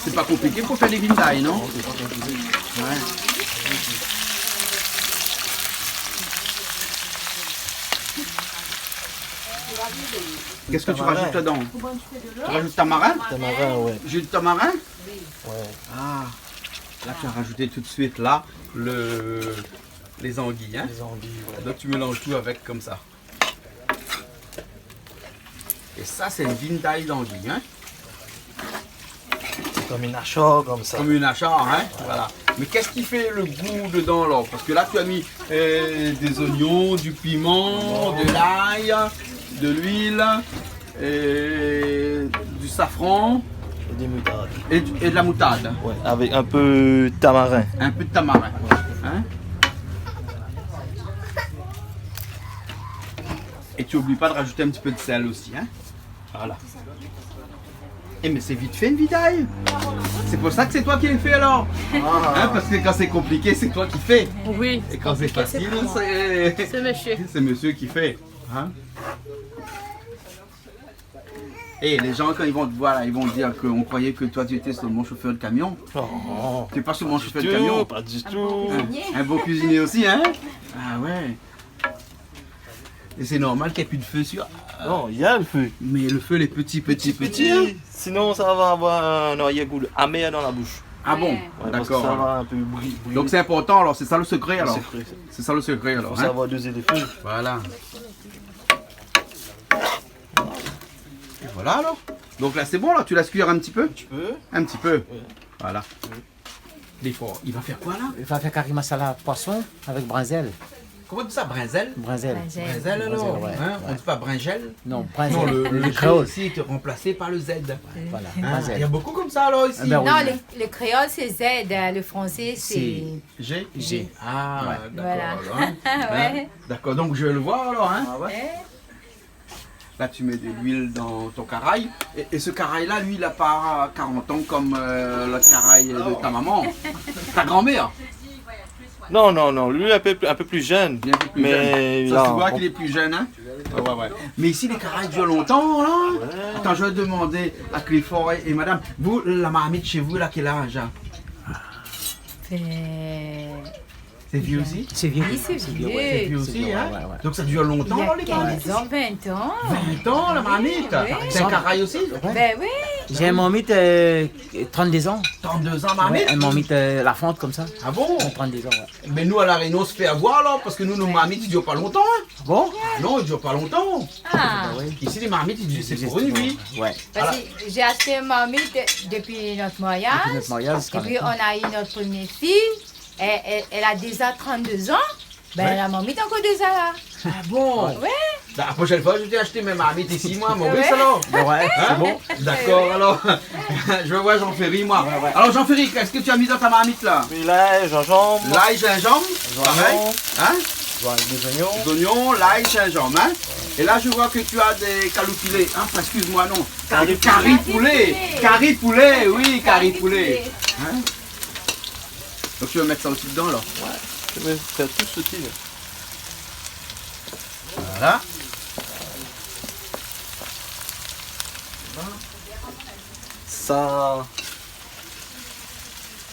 C'est pas compliqué pour faire les vinday, non ? Non, c'est pas compliqué. Ouais. Qu'est-ce que tu rajoutes dedans ? Tamarin. Tu rajoutes tamarin ? Tamarin, ouais. Jus de tamarin ? Ouais. Ah. Là, tu as rajouté tout de suite, là, le, les anguilles, hein ? Les anguilles, ouais. Donc, tu mélanges tout avec comme ça. Et ça, c'est une vindaye d'anguille, hein ? C'est comme une achar, comme ça. Comme une achar, hein ? Voilà. Mais qu'est-ce qui fait le goût dedans, là ? Parce que là, tu as mis, euh, des oignons, du piment, de l'ail, de l'huile. Et du safran. Et des moutardes. Et du, et de la moutarde. Ouais, avec un peu de tamarin. Un peu de tamarin. Hein ? Et tu oublies pas de rajouter un petit peu de sel aussi, hein ? Voilà. Eh, mais c'est vite fait, une vindaye. C'est pour ça que c'est toi qui le fais, alors. Ah. Hein, parce que quand c'est compliqué, c'est toi qui fais. Oui, c'est compliqué, c'est moi. Et quand c'est facile, c'est, c'est monsieur. C'est monsieur qui fait. Hein ? Et les gens, quand ils vont te voir, là, ils vont dire qu'on croyait que toi, tu étais seulement chauffeur de camion. Non. T'es pas seulement chauffeur de camion. Pas du tout, pas du tout. Un, un bon cuisinier aussi, hein ? Ah ouais. Et c'est normal qu'il y ait plus de feu sur. Non, il y a le feu. Mais le feu, il est petit, petit, petit, hein ? Petit, petit. Sinon, ça va avoir un arrière-goût amer dans la bouche. Ah bon ? Ouais, parce que ça va un peu bri-, brûler. D'accord, alors. Donc c'est important, alors, c'est ça le secret, alors. Le secret, c'est ça. C'est ça le secret, alors, hein ? Faut savoir doser les feux. Voilà. Et voilà alors. Donc là, c'est bon, là, tu laisses cuire un petit peu ? Un petit peu. Un petit peu. Ouais. Voilà. Ouais. Clifford, il va faire quoi là ? I va fé kari masala poison avèk brinzèl. Comment on dit ça, brinzèl ? Brinzèl. Brinzèl. Brinzèl, alors, ouais, hein, on dit pas brinjèl ? Non, brinzèl. Non, le, le G ici est remplacé par le Z. Voilà, brinzèl. Hein, il y a beaucoup comme ça alors ici ? Ah ben oui. Non, le, le créole c'est Z, euh, le français c'est G. G ? G. Ah, d'accord, alors, hein. Voilà. Ouais. D'accord, donc je vais le voir alors, hein. Ah ouais. Là, tu mets de l'huile dans ton caraye. Et, et ce caraye-là, lui, il a pas quarante ans comme, euh, l'autre caraye de ta maman. Ta grand-mère. Non, non, non, lui, un peu, un peu plus jeune. Il est un peu plus jeune. Mais ça se voit qu'il est plus jeune, hein ? Ah ouais, ouais. Mais ici, les carayes durent lontan, la. Ouais. Attends, je vais demander à Clifford et, et madame, vous, la marmite chez vous, elle a quel âge, hein ? Sé vié osi ? Sé vié. Oui, sé vié. Sé vié osi, hein ? Ouais, ouais. Donk sa i dir lontan, alor, lé marmit isi. Néna kinz an, vin tan. Vin tan, la marmit. Oui, oui. Sé in karay osi ? Ben oui. J'ai une marmite, euh, trente-deux ans. Trente-deux ans, marmit ? Ouais, une marmite, euh, Lafente comme ça. Ah bon ? Trente-deux ans, ouais. Mé nou, a La Rényon, i fé avoir, alor, parske nou, nout marmit, i dir pa lontan, hein ? Bon ? Ah non, i dir pa lontan. Ah. Isi, lé marmit, i dir, sé pou in vi. Ouais. Parske j'ai acheté une marmite depuis notre mariage. Depuis notre mariage, jusqu'à maintenant. Et puis, on a eu notre première fille. Elle, elle, elle a déjà trente-deux ans. Ben, la marmite ankor déjà la. Ah bon ? Ouais. Ben, la prochaine fois, je viens acheter mes marmites ici, moi, à Maurice, alors. Ouais. Hein ? Bon, d'accord, alors. Je vais voir Jean-Ferry, moi. Ouais, ouais. Alors, Jean-Ferry, qu'est-ce que tu as mis dans ta marmite, là ? Lay, zinzanm. Lay, zinzanm, pareil. Zoignon. Hein ? Des oignons. Des oignons, lay, zinzanm, hein ? Et là, je vois que tu as des caloupilés. Hein, excuse-moi, non. Kari poulé. Kari poulé. Kari poulé, oui, kari poulé. Kari poulé. Hein ? Donc tu vas mettre ça aussi dedans, là ? Ouais, je vais faire tout ceci, là. Voilà. Ça,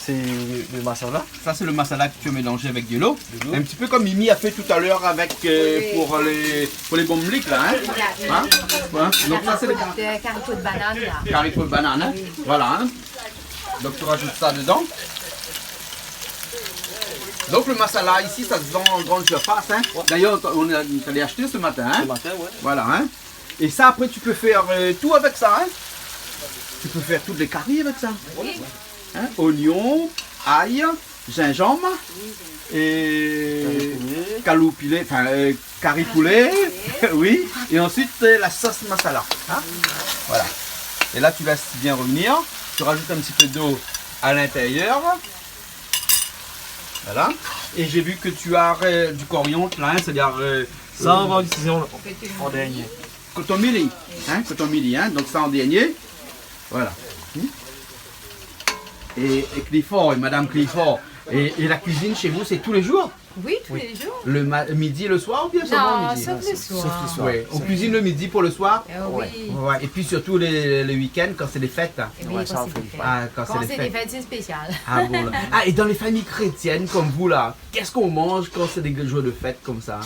c'est le masala. Ça, c'est le masala que tu as mélangé avec de l'eau. De l'eau. Un petit peu comme Mimi a fait tout à l'heure avec, euh, pour les, pour les bonblik, là, hein ? Oui. Hein ? Ouais. Donc ça, c'est le kari poulé banane, là. Kari poulé banane, hein ? Oui. Voilà, hein ? Donc tu rajoutes ça dedans. Donc le masala ici, ça se vend en grande surface, hein. Ouais. D'ailleurs, on a, on est allé acheter ce matin, hein. Ce matin, ouais. Voilà, hein. Et ça, après, tu peux faire, euh, tout avec ça, hein. Tu peux faire toutes les caries avec ça. Oui. Hein, oignon, ail, zinzanm, et kaloupilé, enfin, euh, kari poulé, oui, et ensuite, euh, la sauce masala, hein. Voilà. Et là, tu laisses bien revenir. Tu rajoutes un petit peu d'eau à l'intérieur. Voilà. Et j'ai vu que tu as, euh, du coriandre, là, hein, c'est-à-dire, euh, ça, on va utiliser en, en dernier. Kotomili, hein, kotomili, hein, donc ça en dernier. Voilà. Hmm. Et, et Clifford, et Madame Clifford, et, et la cuisine chez vous, c'est tous les jours ? Oui, tous les jours. Le ma-, midi et le soir ou bien seulement le midi ? Non, sauf le soir. Sauf le soir. Ouais, on cuisine le midi pour le soir. Euh, oui. Ouais, et puis surtout les, les week-ends quand c'est des fêtes. Oui, quand c'est des fêtes. Ah, quand c'est des fêtes, c'est spécial. Ah bon, là. Ah, et dans les familles chrétiennes comme vous, là, qu'est-ce qu'on mange quand c'est des jours de fête comme ça ?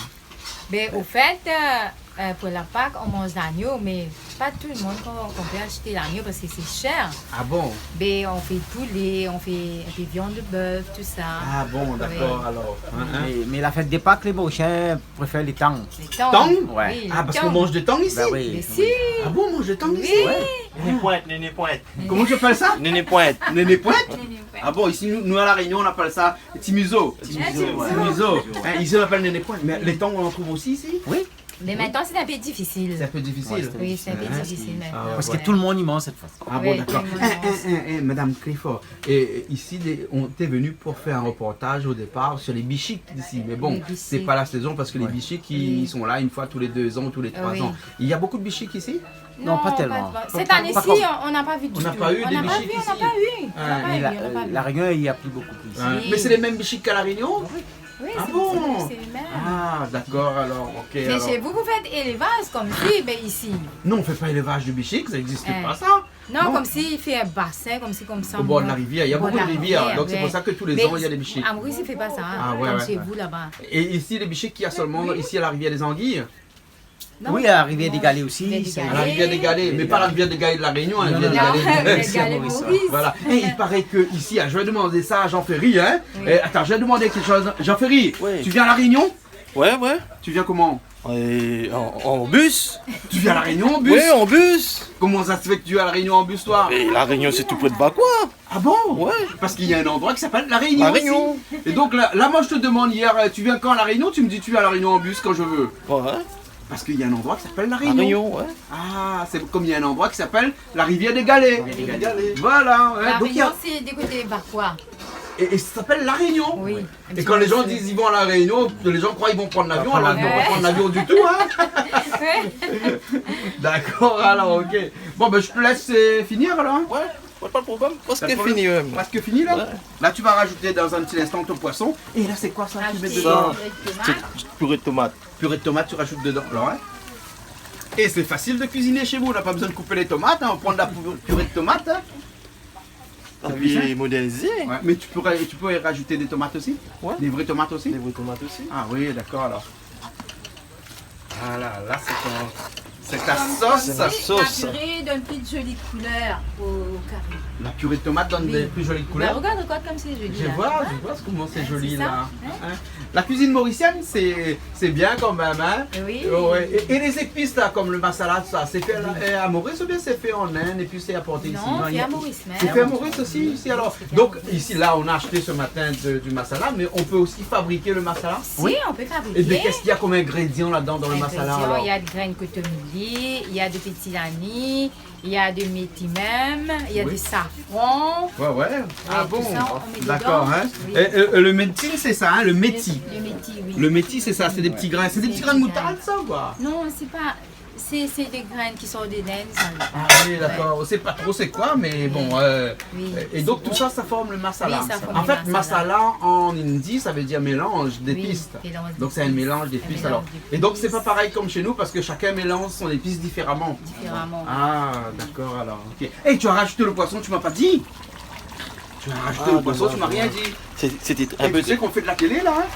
Ben, au fait, euh, euh, pour la Pâques, on mange l'agneau, mais pas tout le monde qu'on, qu'on peut acheter l'agneau parce que c'est cher. Ah bon ? Ben, on fait poulet, on fait un peu viande de bœuf, tout ça. Ah bon, d'accord, alors. Hein, hein. Mais, mais la fête de Pâques, les Mauriciens préfèrent les tangues. Les tangues ? Tangues ? Ouais. Oui, les tangues. Ah, parce qu'on mange des tangues ici ? Ben oui. Mais si. Ah bon, on mange des tangues ici ? Oui. Néné pointe, néné pointe. Comment tu appelles ça ? Néné pointe. Néné pointe ? Néné pointe. Ah bon, ici, nous, nous, à La Réunion, on appelle ça Ti mizo. Ti mizo, ouais. Ti mizo. Hein, ici, on appelle néné pointe. Mais les tangues, on en trouve aussi ici ? Oui. Mais maintenant, c'est un peu difficile. C'est un peu difficile. Oui, c'est un peu difficile maintenant. Ah ouais, ouais. Parce que tout le monde y mange cette fois. Ah bon, d'accord. Ouais, tout le monde y mange. Eh, eh, eh, eh, Madame Clifford, eh, ici, les, on était venu pour faire un reportage au départ sur les bichiques d'ici. Mais bon, c'est pas la saison parce que les bichiques, ils, ils sont là une fois tous les deux ans, tous les trois ans. Oui. Il y a beaucoup de bichiques ici ? Non, pas tellement. Cette année-ci, on, on n'a pas vu du tout. On n'a pas eu des bichiques ici. On n'a pas vu, on n'a pas vu. Ah, on n'a pas vu. La Réunion, il y a plus beaucoup qu'ici. Ah, mais c'est les mêmes bichiques qu'à La Réunion ? Oui, c'est, c'est les mêmes. Ah bon ? Ah, d'accord, alors, ok, alors. C'est chez vous, vous faites élevage comme si, ben, ici. Non, on fait pas élevage de bichiques, ça existe pas, ça. Non, comme si il fait un bassin, comme si, comme ça. Au bord de la rivière, il y a beaucoup de rivières, donc c'est pour ça que tous les ans, il y a des bichiques. Mais à Maurice, il fait pas ça, hein, comme chez vous, là-bas. Ah ouais, ouais, ouais. Et ici, les bichiques qu'il y a seulement ici à la rivière des Anguilles ? Oui, à la rivière des Galets aussi, ça. À la rivière des Galets, mais pas la rivière des Galets de La Réunion, hein, la rivière des Galets. Non, non, non, rivière des Galets Maurice. Voilà. Eh, il paraît que ici, ah, je vais demander ça à Jean-Ferry, hein. Oui. Eh, attends, je vais demander quelque chose. Jean-Ferry, tu viens à La Réunion ? Ouais, ouais. Tu viens comment ? Et en, en bus. Tu viens à La Réunion en bus ? Oui, en bus. Comment ça se fait que tu viens à La Réunion en bus, toi ? Et La Réunion, c'est tout près de Bakoua. Ah bon ? Ouais. Parce qu'il y a un endroit qui s'appelle La Réunion La Réunion. Aussi. Et donc là, là, moi, je te demande hier, euh, tu viens quand à La Réunion ? Tu me dis, tu viens à La Réunion en bus quand je veux. Ouais. Parce qu'il y a un endroit qui s'appelle La Réunion. La Réunion, ouais. Ah, c'est comme il y a un endroit qui s'appelle la Rivière des Galets. La Rivière des Galets. Voilà, ouais. La Réunion, c'est du côté de Bakoua. Et, et ça s'appelle La Réunion. Oui. Et quand les gens disent ils vont à La Réunion, les gens croient ils vont prendre l'avion, alors ils vont pas prendre l'avion du tout, hein. Ouais. D'accord, alors, ok. Bon, ben, je te laisse, euh, finir, alors, hein. Ouais, ouais, pas de problème. Presque fini, même. Presque fini, là ? Ouais. Là, tu vas rajouter dans un petit instant ton poisson. Et là, c'est quoi ça que tu mets dedans ? Ah, c'est purée de tomate. Purée de tomate, tu rajoutes dedans, alors, hein. Et c'est facile de cuisiner chez vous, on n'a pas besoin de couper les tomates, hein, on prend de la pou-, purée de tomate, hein. Ah oui, modernisé. Ouais, mais tu peux ra-, tu peux rajouter des tomates aussi ? Ouais. Des vraies tomates aussi ? Des vraies tomates aussi. Ah oui, d'accord, alors. Voilà, là, c'est ton, c'est ta sauce. Comme, comme si la purée donne plus de jolies couleurs au, au curry. La purée de tomate donne des plus jolies couleurs. Oui. Ben, regarde, regarde comme c'est joli, là, tu vois ? Je vois, je vois comment c'est joli, là. Hein, c'est ça, hein ? Hein ? La cuisine mauricienne, c'est C'est bien quand même, hein ? Oui. Ouais. Et, et les épices, là, comme le masala, tout ça, c'est fait, euh, à Maurice ou bien c'est fait en Inde et puis c'est apporté ici ? Non, c'est à Maurice même. C'est fait à Maurice aussi, ici, alors ? Oui, c'est fait à Maurice. Donc, ici, là, on a acheté ce matin de, du masala, mais on peut aussi fabriquer le masala ? Si, on peut fabriquer. Oui. Et bien, qu'est-ce qu'il y a comme ingrédients là-dedans, dans le masala, alors ? Ingrédients, il y a de graines kotomili, il y a de petit anis, il y a de méti même, il y a du safran. Ouais, ouais. Ah bon ? Tout ça, on met dedans. D'accord, hein ? Oui. Et, euh, le méti, c'est ça, hein, le méti. Le, le méti, oui. Le méti, c'est ça, c'est des petits grains, c'est des petits grains de moutarde, ça, ou quoi ? Non, c'est pas, c'est, c'est des graines qui sortent de l'Inde, ça. Ah oui, d'accord. Ouais. On sait pas trop c'est quoi, mais bon, euh, et donc tout ça, ça forme le masala. Oui, ça forme le masala. En fait, masala en hindi, ça veut dire mélange d'épices. Oui, mélange d'épices. Donc c'est un mélange d'épices, alors. Et donc, c'est pas pareil comme chez nous parce que chacun mélange son épice différemment. Différemment. Ah, d'accord, alors, ok. Eh, tu as rajouté le poisson, tu m'as pas dit. Tu as rajouté le poisson, tu m'as rien dit. Ah, dommage, ouais. C'est, c'était un peu... Eh, tu sais qu'on fait de la télé, là, hein ?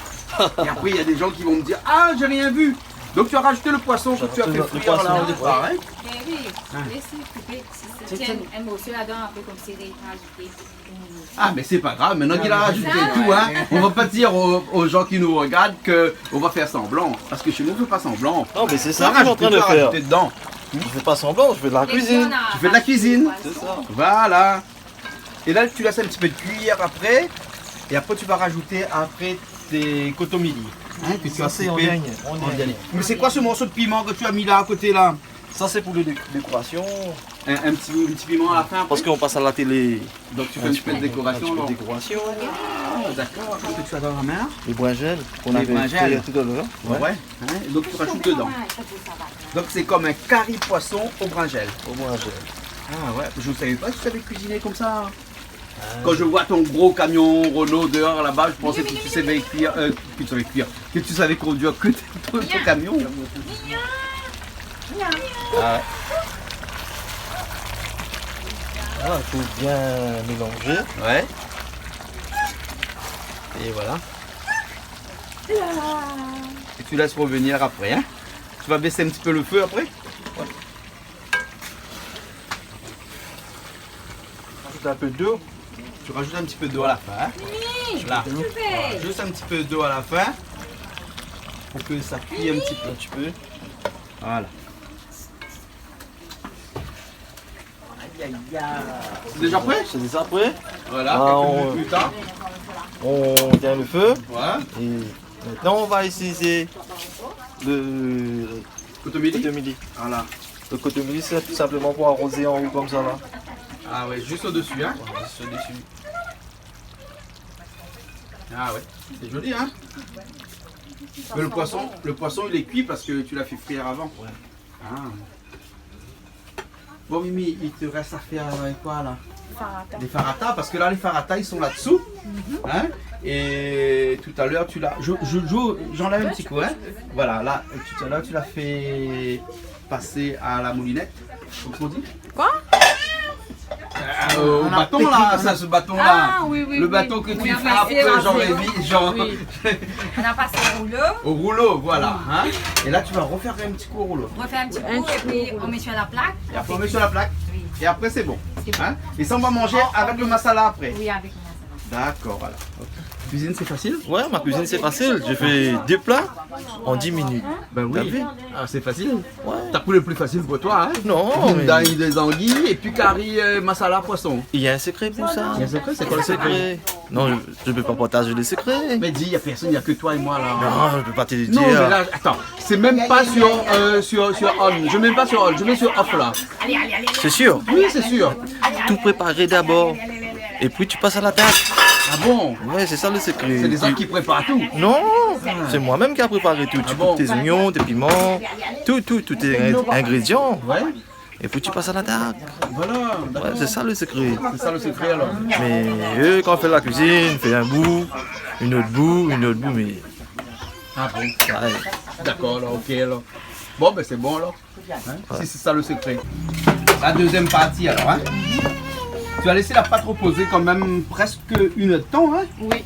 Et après, il y a des gens qui vont me dire, ah, j'ai rien vu. Donc, tu as rajouté le poisson que tu as fait frire, là, au départ, hein ? J'ai rajouté le poisson. Mais oui, laisse-le couper. Si c'est un, un morceau là-dedans, après, comme c'est rajouté. Ah, mais c'est pas grave, maintenant qu'il a rajouté tout, hein, on va pas dire aux, aux gens qui nous regardent que on va faire semblant, parce que chez nous, on fait pas semblant. Non, mais c'est ça que je suis en train de faire. Tu as rajouté dedans. Je fais pas semblant, je fais de la cuisine. Tu fais de la cuisine. C'est ça. Voilà. Et là, tu laisses un petit peu de cuillère après, et après, tu vas rajouter après tes kotomili, hein, que tu as coupé en dernier. Ça, c'est en dernier. Mais c'est quoi ce morceau de piment que tu as mis là, à côté, là ? Ça, c'est pour le dé-, décoration. Un, un petit, un petit piment à la fin, après ? Parce qu'on passe à la télé. Donc, tu fais un petit peu de décoration, alors. Un petit peu de décoration. Ah, d'accord. Qu'est-ce que tu as dans la main ? Les brinjelles qu'on avait fait tout à l'heure. Les brinjelles. Ouais. Ouais, hein, donc tu rajoutes dedans. Donc, c'est comme un curry poisson aux brinjelles. Aux brinjelles. Ah ouais, je ne savais pas que tu savais cuisiner comme ça. Quand je vois ton gros camion Renault dehors là-bas, je pensais que tu savais cuire, euh, que tu savais cuire, que tu savais conduire que ton, ton camion. Ah ouais. Voilà, il faut bien mélanger. Ouais. Et voilà. Et tu laisses revenir après, hein. Tu vas baisser un petit peu le feu après. Rajoute un peu d'eau. Tu rajoutes un petit peu d'eau à la fin, hein ? Mimi, là. Qu'est-ce que tu fais ? Voilà, juste un petit peu d'eau à la fin pour que ça cuit un petit peu. Mimi. Voilà. Aïe, aïe, aïe. C'est déjà prêt ? C'est déjà prêt. Voilà, quelques minutes plus tard. Ah, on, on éteint le feu. Ouais. Et maintenant, on va essayer le kotomili. Kotomili. Voilà. Le kotomili, c'est tout simplement pour arroser en haut comme ça, là. Ah ouais, juste au-dessus, hein ? Ouais, juste au-dessus. Ah ouais, c'est joli, hein ? Mais le poisson, le poisson, il est cuit parce que tu l'as fait frire avant. Ouais. Ah. Bon, Mimi, il te reste à faire avec quoi, là ? Farata. Les farata, parce que là, les farata, ils sont là-dessous. Mhm. Hein ? Et tout à l'heure, tu l'as, je, je, je, j'enlève un petit coup, hein ? Voilà, là, tout à l'heure, tu l'as fait passer à la moulinette. Comment on dit ? Quoi ? Euh, au bâton, là, ça, ce bâton-là. Ah, oui, oui, oui. Le bâton que tu frappes, genre, oui. On a passé au rouleau. Au rouleau, voilà, hein. Et là, tu vas refaire un petit coup au rouleau. On refait un petit coup et puis on met sur la plaque. Et après, on met sur la plaque. Oui. Et après, c'est bon. C'est bon. Hein ? Et ça, on va manger avec le masala après. Oui, avec le masala. D'accord, voilà. Ok. Cuisine, c'est facile ? Ouais, ma cuisine, c'est facile. Je fais deux plats en dix minutes. Ben oui. T'as vu ? Ah, c'est facile. Ouais. T'as pris le plus facile pour toi, hein ? Non, mais... Bounda, des anguilles, et puis carry, euh, masala poisson. Il y a un secret pour ça. Il y a un secret ? C'est quoi le secret ? Non, je, je peux pas partager le secret. Mais dis, il y a personne, il y a que toi et moi, là. Non, je peux pas te le dire. Non, mais là, attends, c'est même pas sur, euh, sur, sur on. Je mets même pas sur on, je mets sur off, là. C'est sûr ? Oui, c'est sûr. Tout préparer d'abord. Et puis tu passes à la table. Ah bon ? Ouais, c'est ça le secret. C'est les autres qui préparent tout ? Non, c'est moi-même qui a préparé tout. Ah bon ? Tu coupes tes oignons, tes piments, tout, tout, tous tes ingrédients. Ouais. Et puis tu passes à la table. Voilà, d'accord. Ouais, c'est ça le secret. C'est ça le secret alors. Mais eux, quand on fait la cuisine, on fait un bout, une autre bout, une autre bout, mais... Ah bon ? Ouais. D'accord, alors, ok alors. Bon, ben c'est bon alors. Hein ? Ouais. Si c'est ça le secret. La deuxième partie alors, hein ? Tu as laissé la pâte reposer quand même presque une heure de temps, hein ? Oui.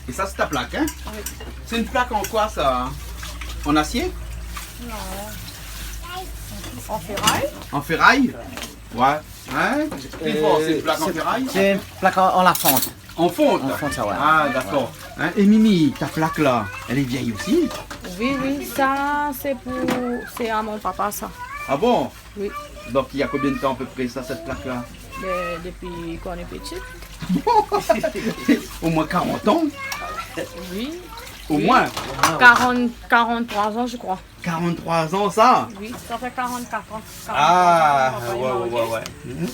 Et ça, c'est ta plaque, hein ? Oui. C'est une plaque en quoi, ça ? En acier ? Non. En ferraille. En ferraille ? Ouais. Hein ? Clifford, c'est une plaque en ferraille ? C'est une plaque en, en la fonte. En fonte ? En fonte, ça, ouais. Ah, d'accord. Hein ? Et Mimi, ta plaque là, elle est vieille aussi ? Oui, oui, ça, c'est pour, c'est à mon papa, ça. Ah bon ? Oui. Donc, il y a combien de temps à peu près, ça, cette plaque-là ? Ben, depuis qu'on est petit. Au moins quarante ans ? Oui. Au moins. Quarante, quarante-trois ans, je crois. Quarante-trois ans, ça ? Oui, ça fait quarante-quatre ans. Ah, quarante-trois ans, ouais, ouais, ouais. Mhm.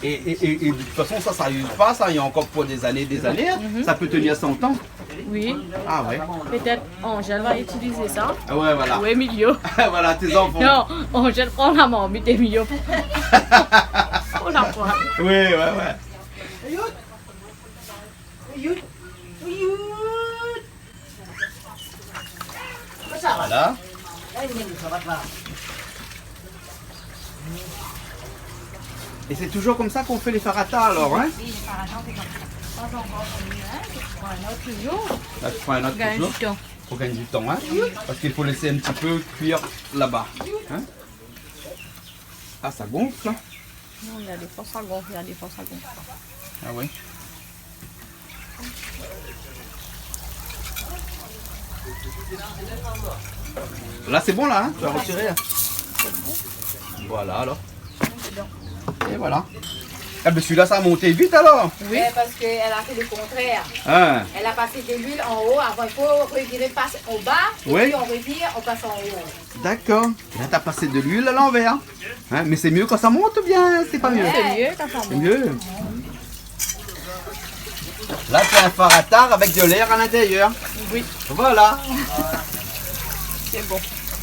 Et, et, et, et de toute façon, ça, ça use pas, ça, il y a encore pour des années, des années, hein. Mhm. Ça peut tenir cent ans. Oui. Ah ouais. Peut-être Angèle va utiliser ça. Ah ouais, voilà. Ou Emilio. Voilà, tes enfants. Non, Angèle prend la marmite, Emilio. Oh la foi. Oui, ouais, ouais. Voilà. Et c'est toujours comme ça qu'on fait les farata alors, hein ? Oui, les farata, c'est comme ça. Pas encore, hein, c'est pour un autre jour. Là, tu prends un autre jour. Gagner du temps. Pour gagner du temps, hein ? Parce qu'il faut laisser un petit peu cuire là-bas, hein ? Ah, ça gonfle, hein ? Non, il y a des fois ça gonfle, il y a des fois ça gonfle pas. Ah ouais. Là, c'est bon, là, hein ? Tu vas retirer, hein ? Voilà, alors. Et voilà. Ah, ben, celui-là, ça a monté vite, alors. Oui. Ouais, parce qu'elle a fait le contraire. Hein. Elle a passé de l'huile en haut. Avant, il faut revirer, passer au bas. Et puis on revire, on passe en haut. D'accord. Là, t'as passé de l'huile à l'envers. Hein, mais c'est mieux quand ça monte ou bien c'est pas mieux ? C'est mieux quand ça monte. C'est mieux. Là, c'est un faratar avec de l'air à l'intérieur. Oui. Voilà. C'est bon.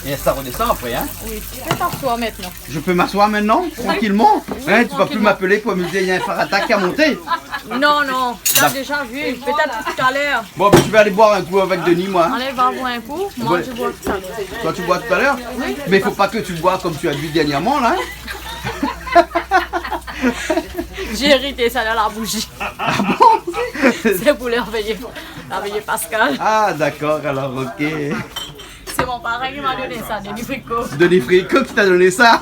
Et ça redescend après, hein ? Oui, tu peux t'asseoir maintenant. Je peux m'asseoir maintenant, tranquillement ? Oui, tranquillement. Hein, tu vas plus m'appeler pour me dire, il y a un faratar qui a monté. Non, non, tu l'as déjà vu, peut-être tout à l'heure. Bon, ben, je vais aller boire un coup avec Denis, moi, hein. Allez, va boire un coup, moi je bois tout à l'heure. Toi, tu bois tout à l'heure ? Oui. Mais il faut pas que tu bois comme tu as bu dernièrement, là, hein ? J'ai hérité ça dans la bougie. Ah bon ? C'est pour la veillée, la veillée pascale. Ah, d'accord, alors, ok. C'est mon parrain qui m'a donné ça, Denis Fricot. Denis Fricot qui t'a donné ça.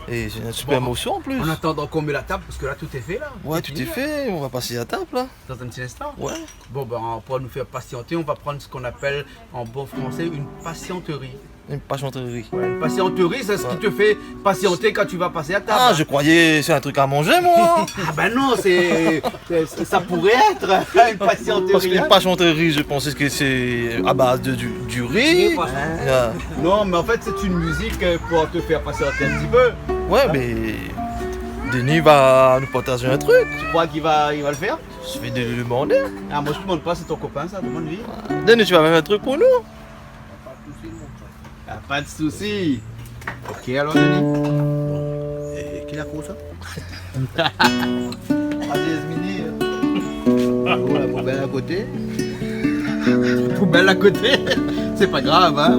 Et c'est un super morceau en plus. Bon, en attendant qu'on met la table, parce que là, tout est fait, là. Ouais, tout est fait, on va passer à table, là. Dans un petit instant. Ouais. Bon, ben, pour nous faire patienter, on va prendre ce qu'on appelle en bon français une patienterie. Une patienterie. Ouais, une patienterie, c'est ce qui te fait patienter quand tu vas passer à table, hein. Ah, je croyais c'est un truc à manger, moi. Ah ben non, c'est, c'est, ça pourrait être une patienterie, hein. Parce qu'une patienterie, je pensais que c'est à base de du, du riz. Oui, parce que... Non, mais en fait, c'est une musique, euh, pour te faire patienter un petit peu. Ouais, mais Denis va nous partager un truc. Tu crois qu'il va, il va le faire ? Je vais lui demander. Ah, moi, je demande pas, c'est ton copain, ça, demande-lui. Denis, tu vas faire un truc pour nous ? Ah, pas de souci. Ok, alors, Denis. Bon. Et qui la cour, ça ? Pas des minutes. Oh, la poubelle à côté. Poubelle à côté. C'est pas grave, hein.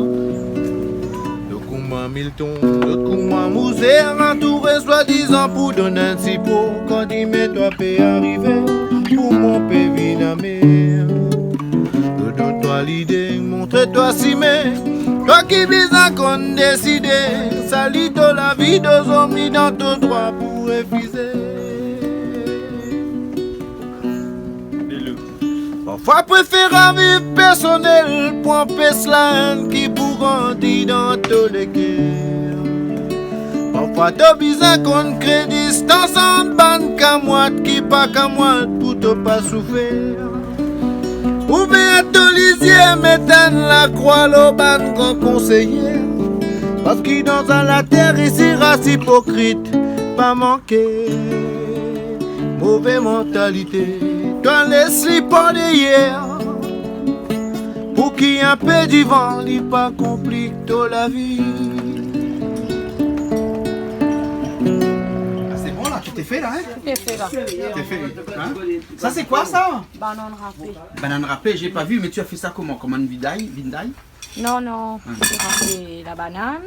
Lot kou moin Milton, lot kou moin Mozart, antouré soi-dizan pou donn in ti po. Kan di mé toi pé arivé, pou moin pé vin amé. Doudou, toi Lidé, montré toi simé, toi ki bizin konn désidé, sali to lavi, dozormi dan to droi pou réfizé. Parfoi préféra viv pèrsonèl pou anpès la èn ki pou grandi dan to lé kèr. Parfoi to bizin konn kré distans ant bann kamrad ki pa kamrad pou to pa soufèr. Ouvèr to lizié, mèt in lakroi lo bann gran konséyé. Parské dan sa latèr isi, ras ipokrit pa manké. Mové mantalité, toi lès li par dèryèr. Pou ki in pé divan li pa konplik to lavi. Ah, c'est bon là, tout est fait là, hein ? Tout est fait là. Tout est fait, hein ? Ça, c'est quoi ça ? Banane râpée. Banane râpée, j'ai pas vu, mais tu as fait ça comment ? Comme une vindalée, vindalée ? Non, non, j'ai râpé la banane.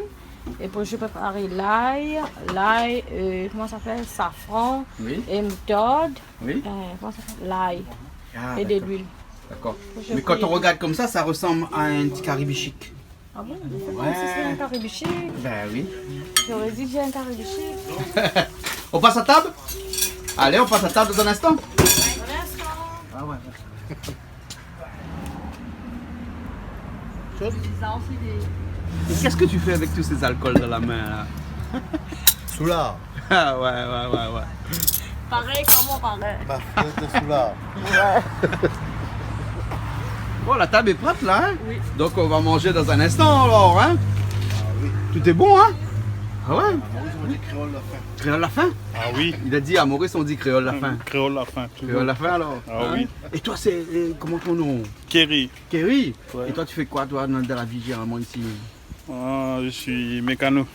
Et puis, je prépare l'ail, l'ail, euh, comment ça s'appelle ? Safran et moutarde. Oui. Euh, comment ça s'appelle ? L'ail. Ah, d'accord. Et de l'huile. D'accord. Mais quand on regarde comme ça, ça ressemble à un petit cari bichique. Ah bon ? Ouais. Pourquoi si c'est un cari bichique ? Ben oui. J'aurais dit que j'ai un cari bichique. On passe à table ? Allez, on passe à table dans un instant. Ah ouais. Et qu'est-ce que tu fais avec tous ces alcools dans la main, là ? Soulard. Ah ouais, ouais, ouais, ouais. Pareil, comment pareil ? Bah, faut être soulard. Ouais. Bon, la table est prête, là, hein ? Oui. Donc, on va manger dans un instant, alors, hein ? Ah oui. Tout est bon, hein ? Ah ouais ? Ah, Maurice, on dit créole la faim. Créole la faim ? Ah oui. Il a dit à Maurice, on dit créole la faim. Créole la faim, toujours. Créole la faim, alors. Ah oui. Hein ? Et toi, c'est, euh, comment ton nom ? Kerry. Kerry ? Ouais. Et toi, tu fais quoi, toi, dans, dans la vie, généralement, ici ? Ah, je suis mécano.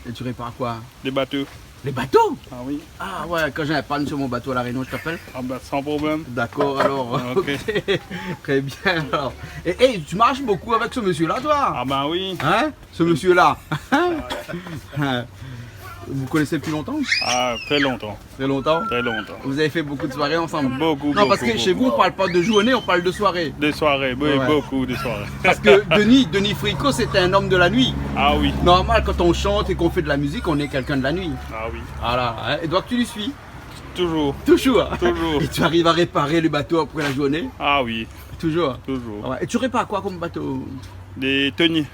Et tu répares quoi ? Des bateaux. Les bateaux ? Ah oui. Ah ouais, quand j'ai un panne sur mon bateau à La Réunion, je t'appelle ? Ah ben, sans problème. D'accord, alors. Ok. Ok. Très bien, alors. Et, et tu marches beaucoup avec ce monsieur-là, toi ? Ah ben oui. Hein ? Ce monsieur-là. Vous connaissez depuis longtemps ? Ah, très longtemps. Très longtemps ? Très longtemps. Vous avez fait beaucoup de soirées ensemble ? Beaucoup, beaucoup. Non, parce que chez vous, on parle pas de journée, on parle de soirée. De soirée, oui, ouais, beaucoup de soirées. Parce que Denis, Denis Fricot, c'est un homme de la nuit. Ah oui. Normal, quand on chante et qu'on fait de la musique, on est quelqu'un de la nuit. Ah oui. Voilà, hein. Et donc, tu lui suis ? Toujours. Toujours. Toujours. Et tu arrives à réparer le bateau après la journée ? Ah oui. Toujours. Toujours. Ouais. Et tu répares quoi comme bateau ? Des thoniers.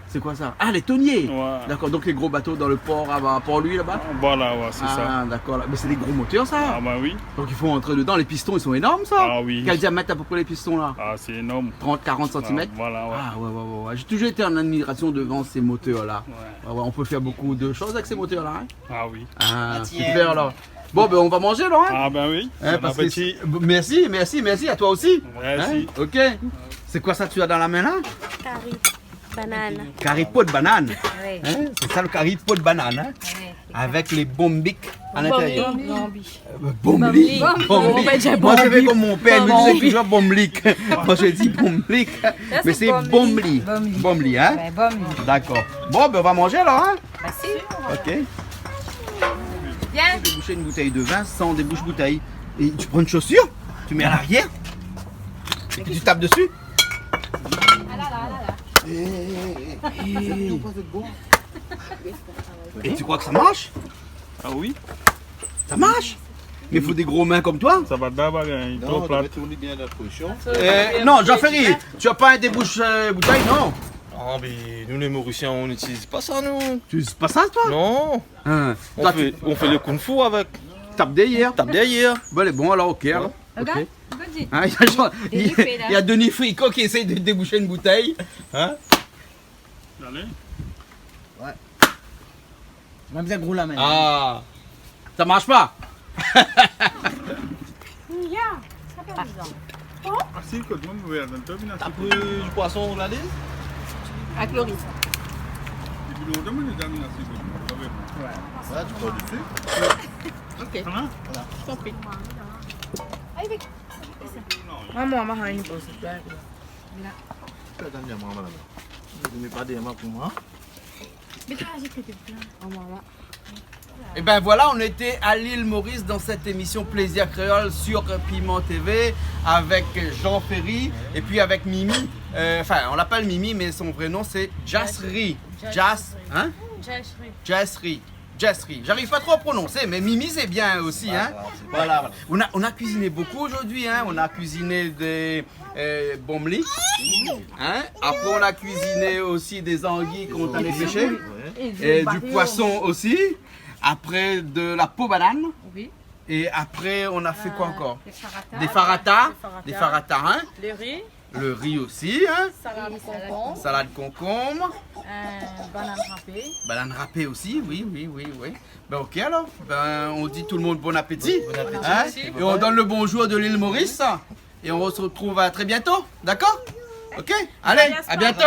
C'est quoi ça ? Ah, les thoniers. Ouais. D'accord, donc les gros bateaux dans le port, là-bas, à Port-Louis, là-bas ? Voilà, ouais, c'est ça. Ah, d'accord, là. Mais c'est des gros moteurs, ça. Ah, bah oui. Donc il faut rentrer dedans. Les pistons, ils sont énormes, ça. Ah oui. Quel diamètre à peu près les pistons, là ? Ah, c'est énorme. Trente, quarante centimètres ? Ah, voilà, ouais. Ah, ouais, ouais, ouais, ouais. J'ai toujours été en admiration devant ces moteurs-là. Ouais. Ouais, ouais, on peut faire beaucoup de choses avec ces moteurs-là, hein. Ah oui. Ah, super, alors. Bon, ben, on va manger, là, hein ? Ah, ben oui. Hein, bon appétit. Merci, merci, merci à toi aussi. Merci. Hein ? Ok. C'est quoi ça que tu as dans la main, là ? Cari banane. Cari peau de banane. Oui. Hein ? C'est ça le cari peau de banane, hein ? Oui, c'est ça. Avec les bombiques à l'intérieur. Bombi. Euh, bombi. Bombi. Bombi. Moi, je fais comme mon père, il me disait toujours bombique. Moi, je dis bombique. Mais c'est bombi. Bombi. Bombi, hein ? Ouais, bombi. D'accord. Bon, ben, on va manger alors, hein ? Merci. Ok. Viens. Déboucher une bouteille de vin sans débouche bouteille. Et tu prends une chaussure, tu mets à l'arrière, et puis tu tapes dessus. Ah là là là là. Eh, eh, eh, eh. Et tu crois que ça marche ? Ah oui. Ça marche ? Mais il faut des gros mains comme toi. Ça va d'abord, hein, il est trop plat. Non, tu mets tout bien dans la position. Euh, non, Jean-Ferry, tu as pas un débouche, euh, bouteille, non ? Ah, mais nous, les Mauriciens, on n'utilise pas ça, nous. Tu utilises pas ça, toi ? Non. Hein. On fait, on fait le kung-fu avec. Tape derrière. Tape derrière. Bon, allez, bon, alors, ok, alors. Regarde, regarde. Hein, il y a Jean-, il y a, il y a Denis Fricot qui essaye de déboucher une bouteille. Hein ? Allez. Ouais. M'a bien gros la main. Ah. Ça marche pas. Ya, sa pa bizar. Ah si, écoute, moi, je vais attendre, tu viens. T'as pris du poisson, Gladys ? Avec le riz. Depuis longtemps, moi, j'ai jamais acheté de poisson. Ouais. Là, tu prends dessus. Ok. Voilà. Je t'en prie. Allez, vite. Maman, maman, une pause. Là. Attends, viens, maman, là. Ne mets pas des mains pour moi. Mais toi, j'ai fait des plats. Oh, maman. Et ben voilà, on était à l'île Maurice dans cette émission Plaisir Créole sur Piment T V avec Jean-Ferry et puis avec Mimi. Euh, enfin, on l'appelle Mimi, mais son vrai nom, c'est Jasri. Jasri. Jas-, hein ? Jasri. Jasri. Jasri. J'arrive pas trop à prononcer, mais Mimi, c'est bien aussi, hein ? Ouais, ouais, c'est bien. Voilà, voilà. On a, on a cuisiné beaucoup aujourd'hui, hein. On a cuisiné des, euh, bomli. Hein ? Après, on a cuisiné aussi des anguilles qu'on allait pêcher. Des anguilles. Et du poisson aussi. Après, de la peau banane. Oui. Et après, on a fait quoi encore ? Euh, des farata. Des farata. Des farata. Des farata, hein ? Le riz. Le riz aussi, hein ? Salade concombre. Salade concombre. Euh, banane râpée. Banane râpée aussi, oui, oui, oui, oui. Ben, ok, alors, ben, on dit tout le monde bon appétit. Bon appétit. Hein ? Et on donne le bonjour de l'île Maurice. Et on se retrouve à très bientôt, d'accord ? Ok ? Allez, à bientôt.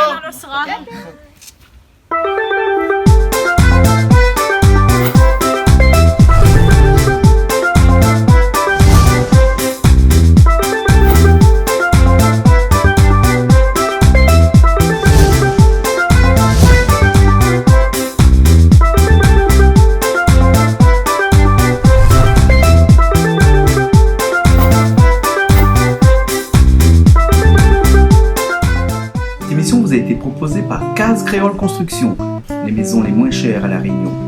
Cette émission vous a été proposée par Case Créole Construction, les maisons les moins chères à La Réunion.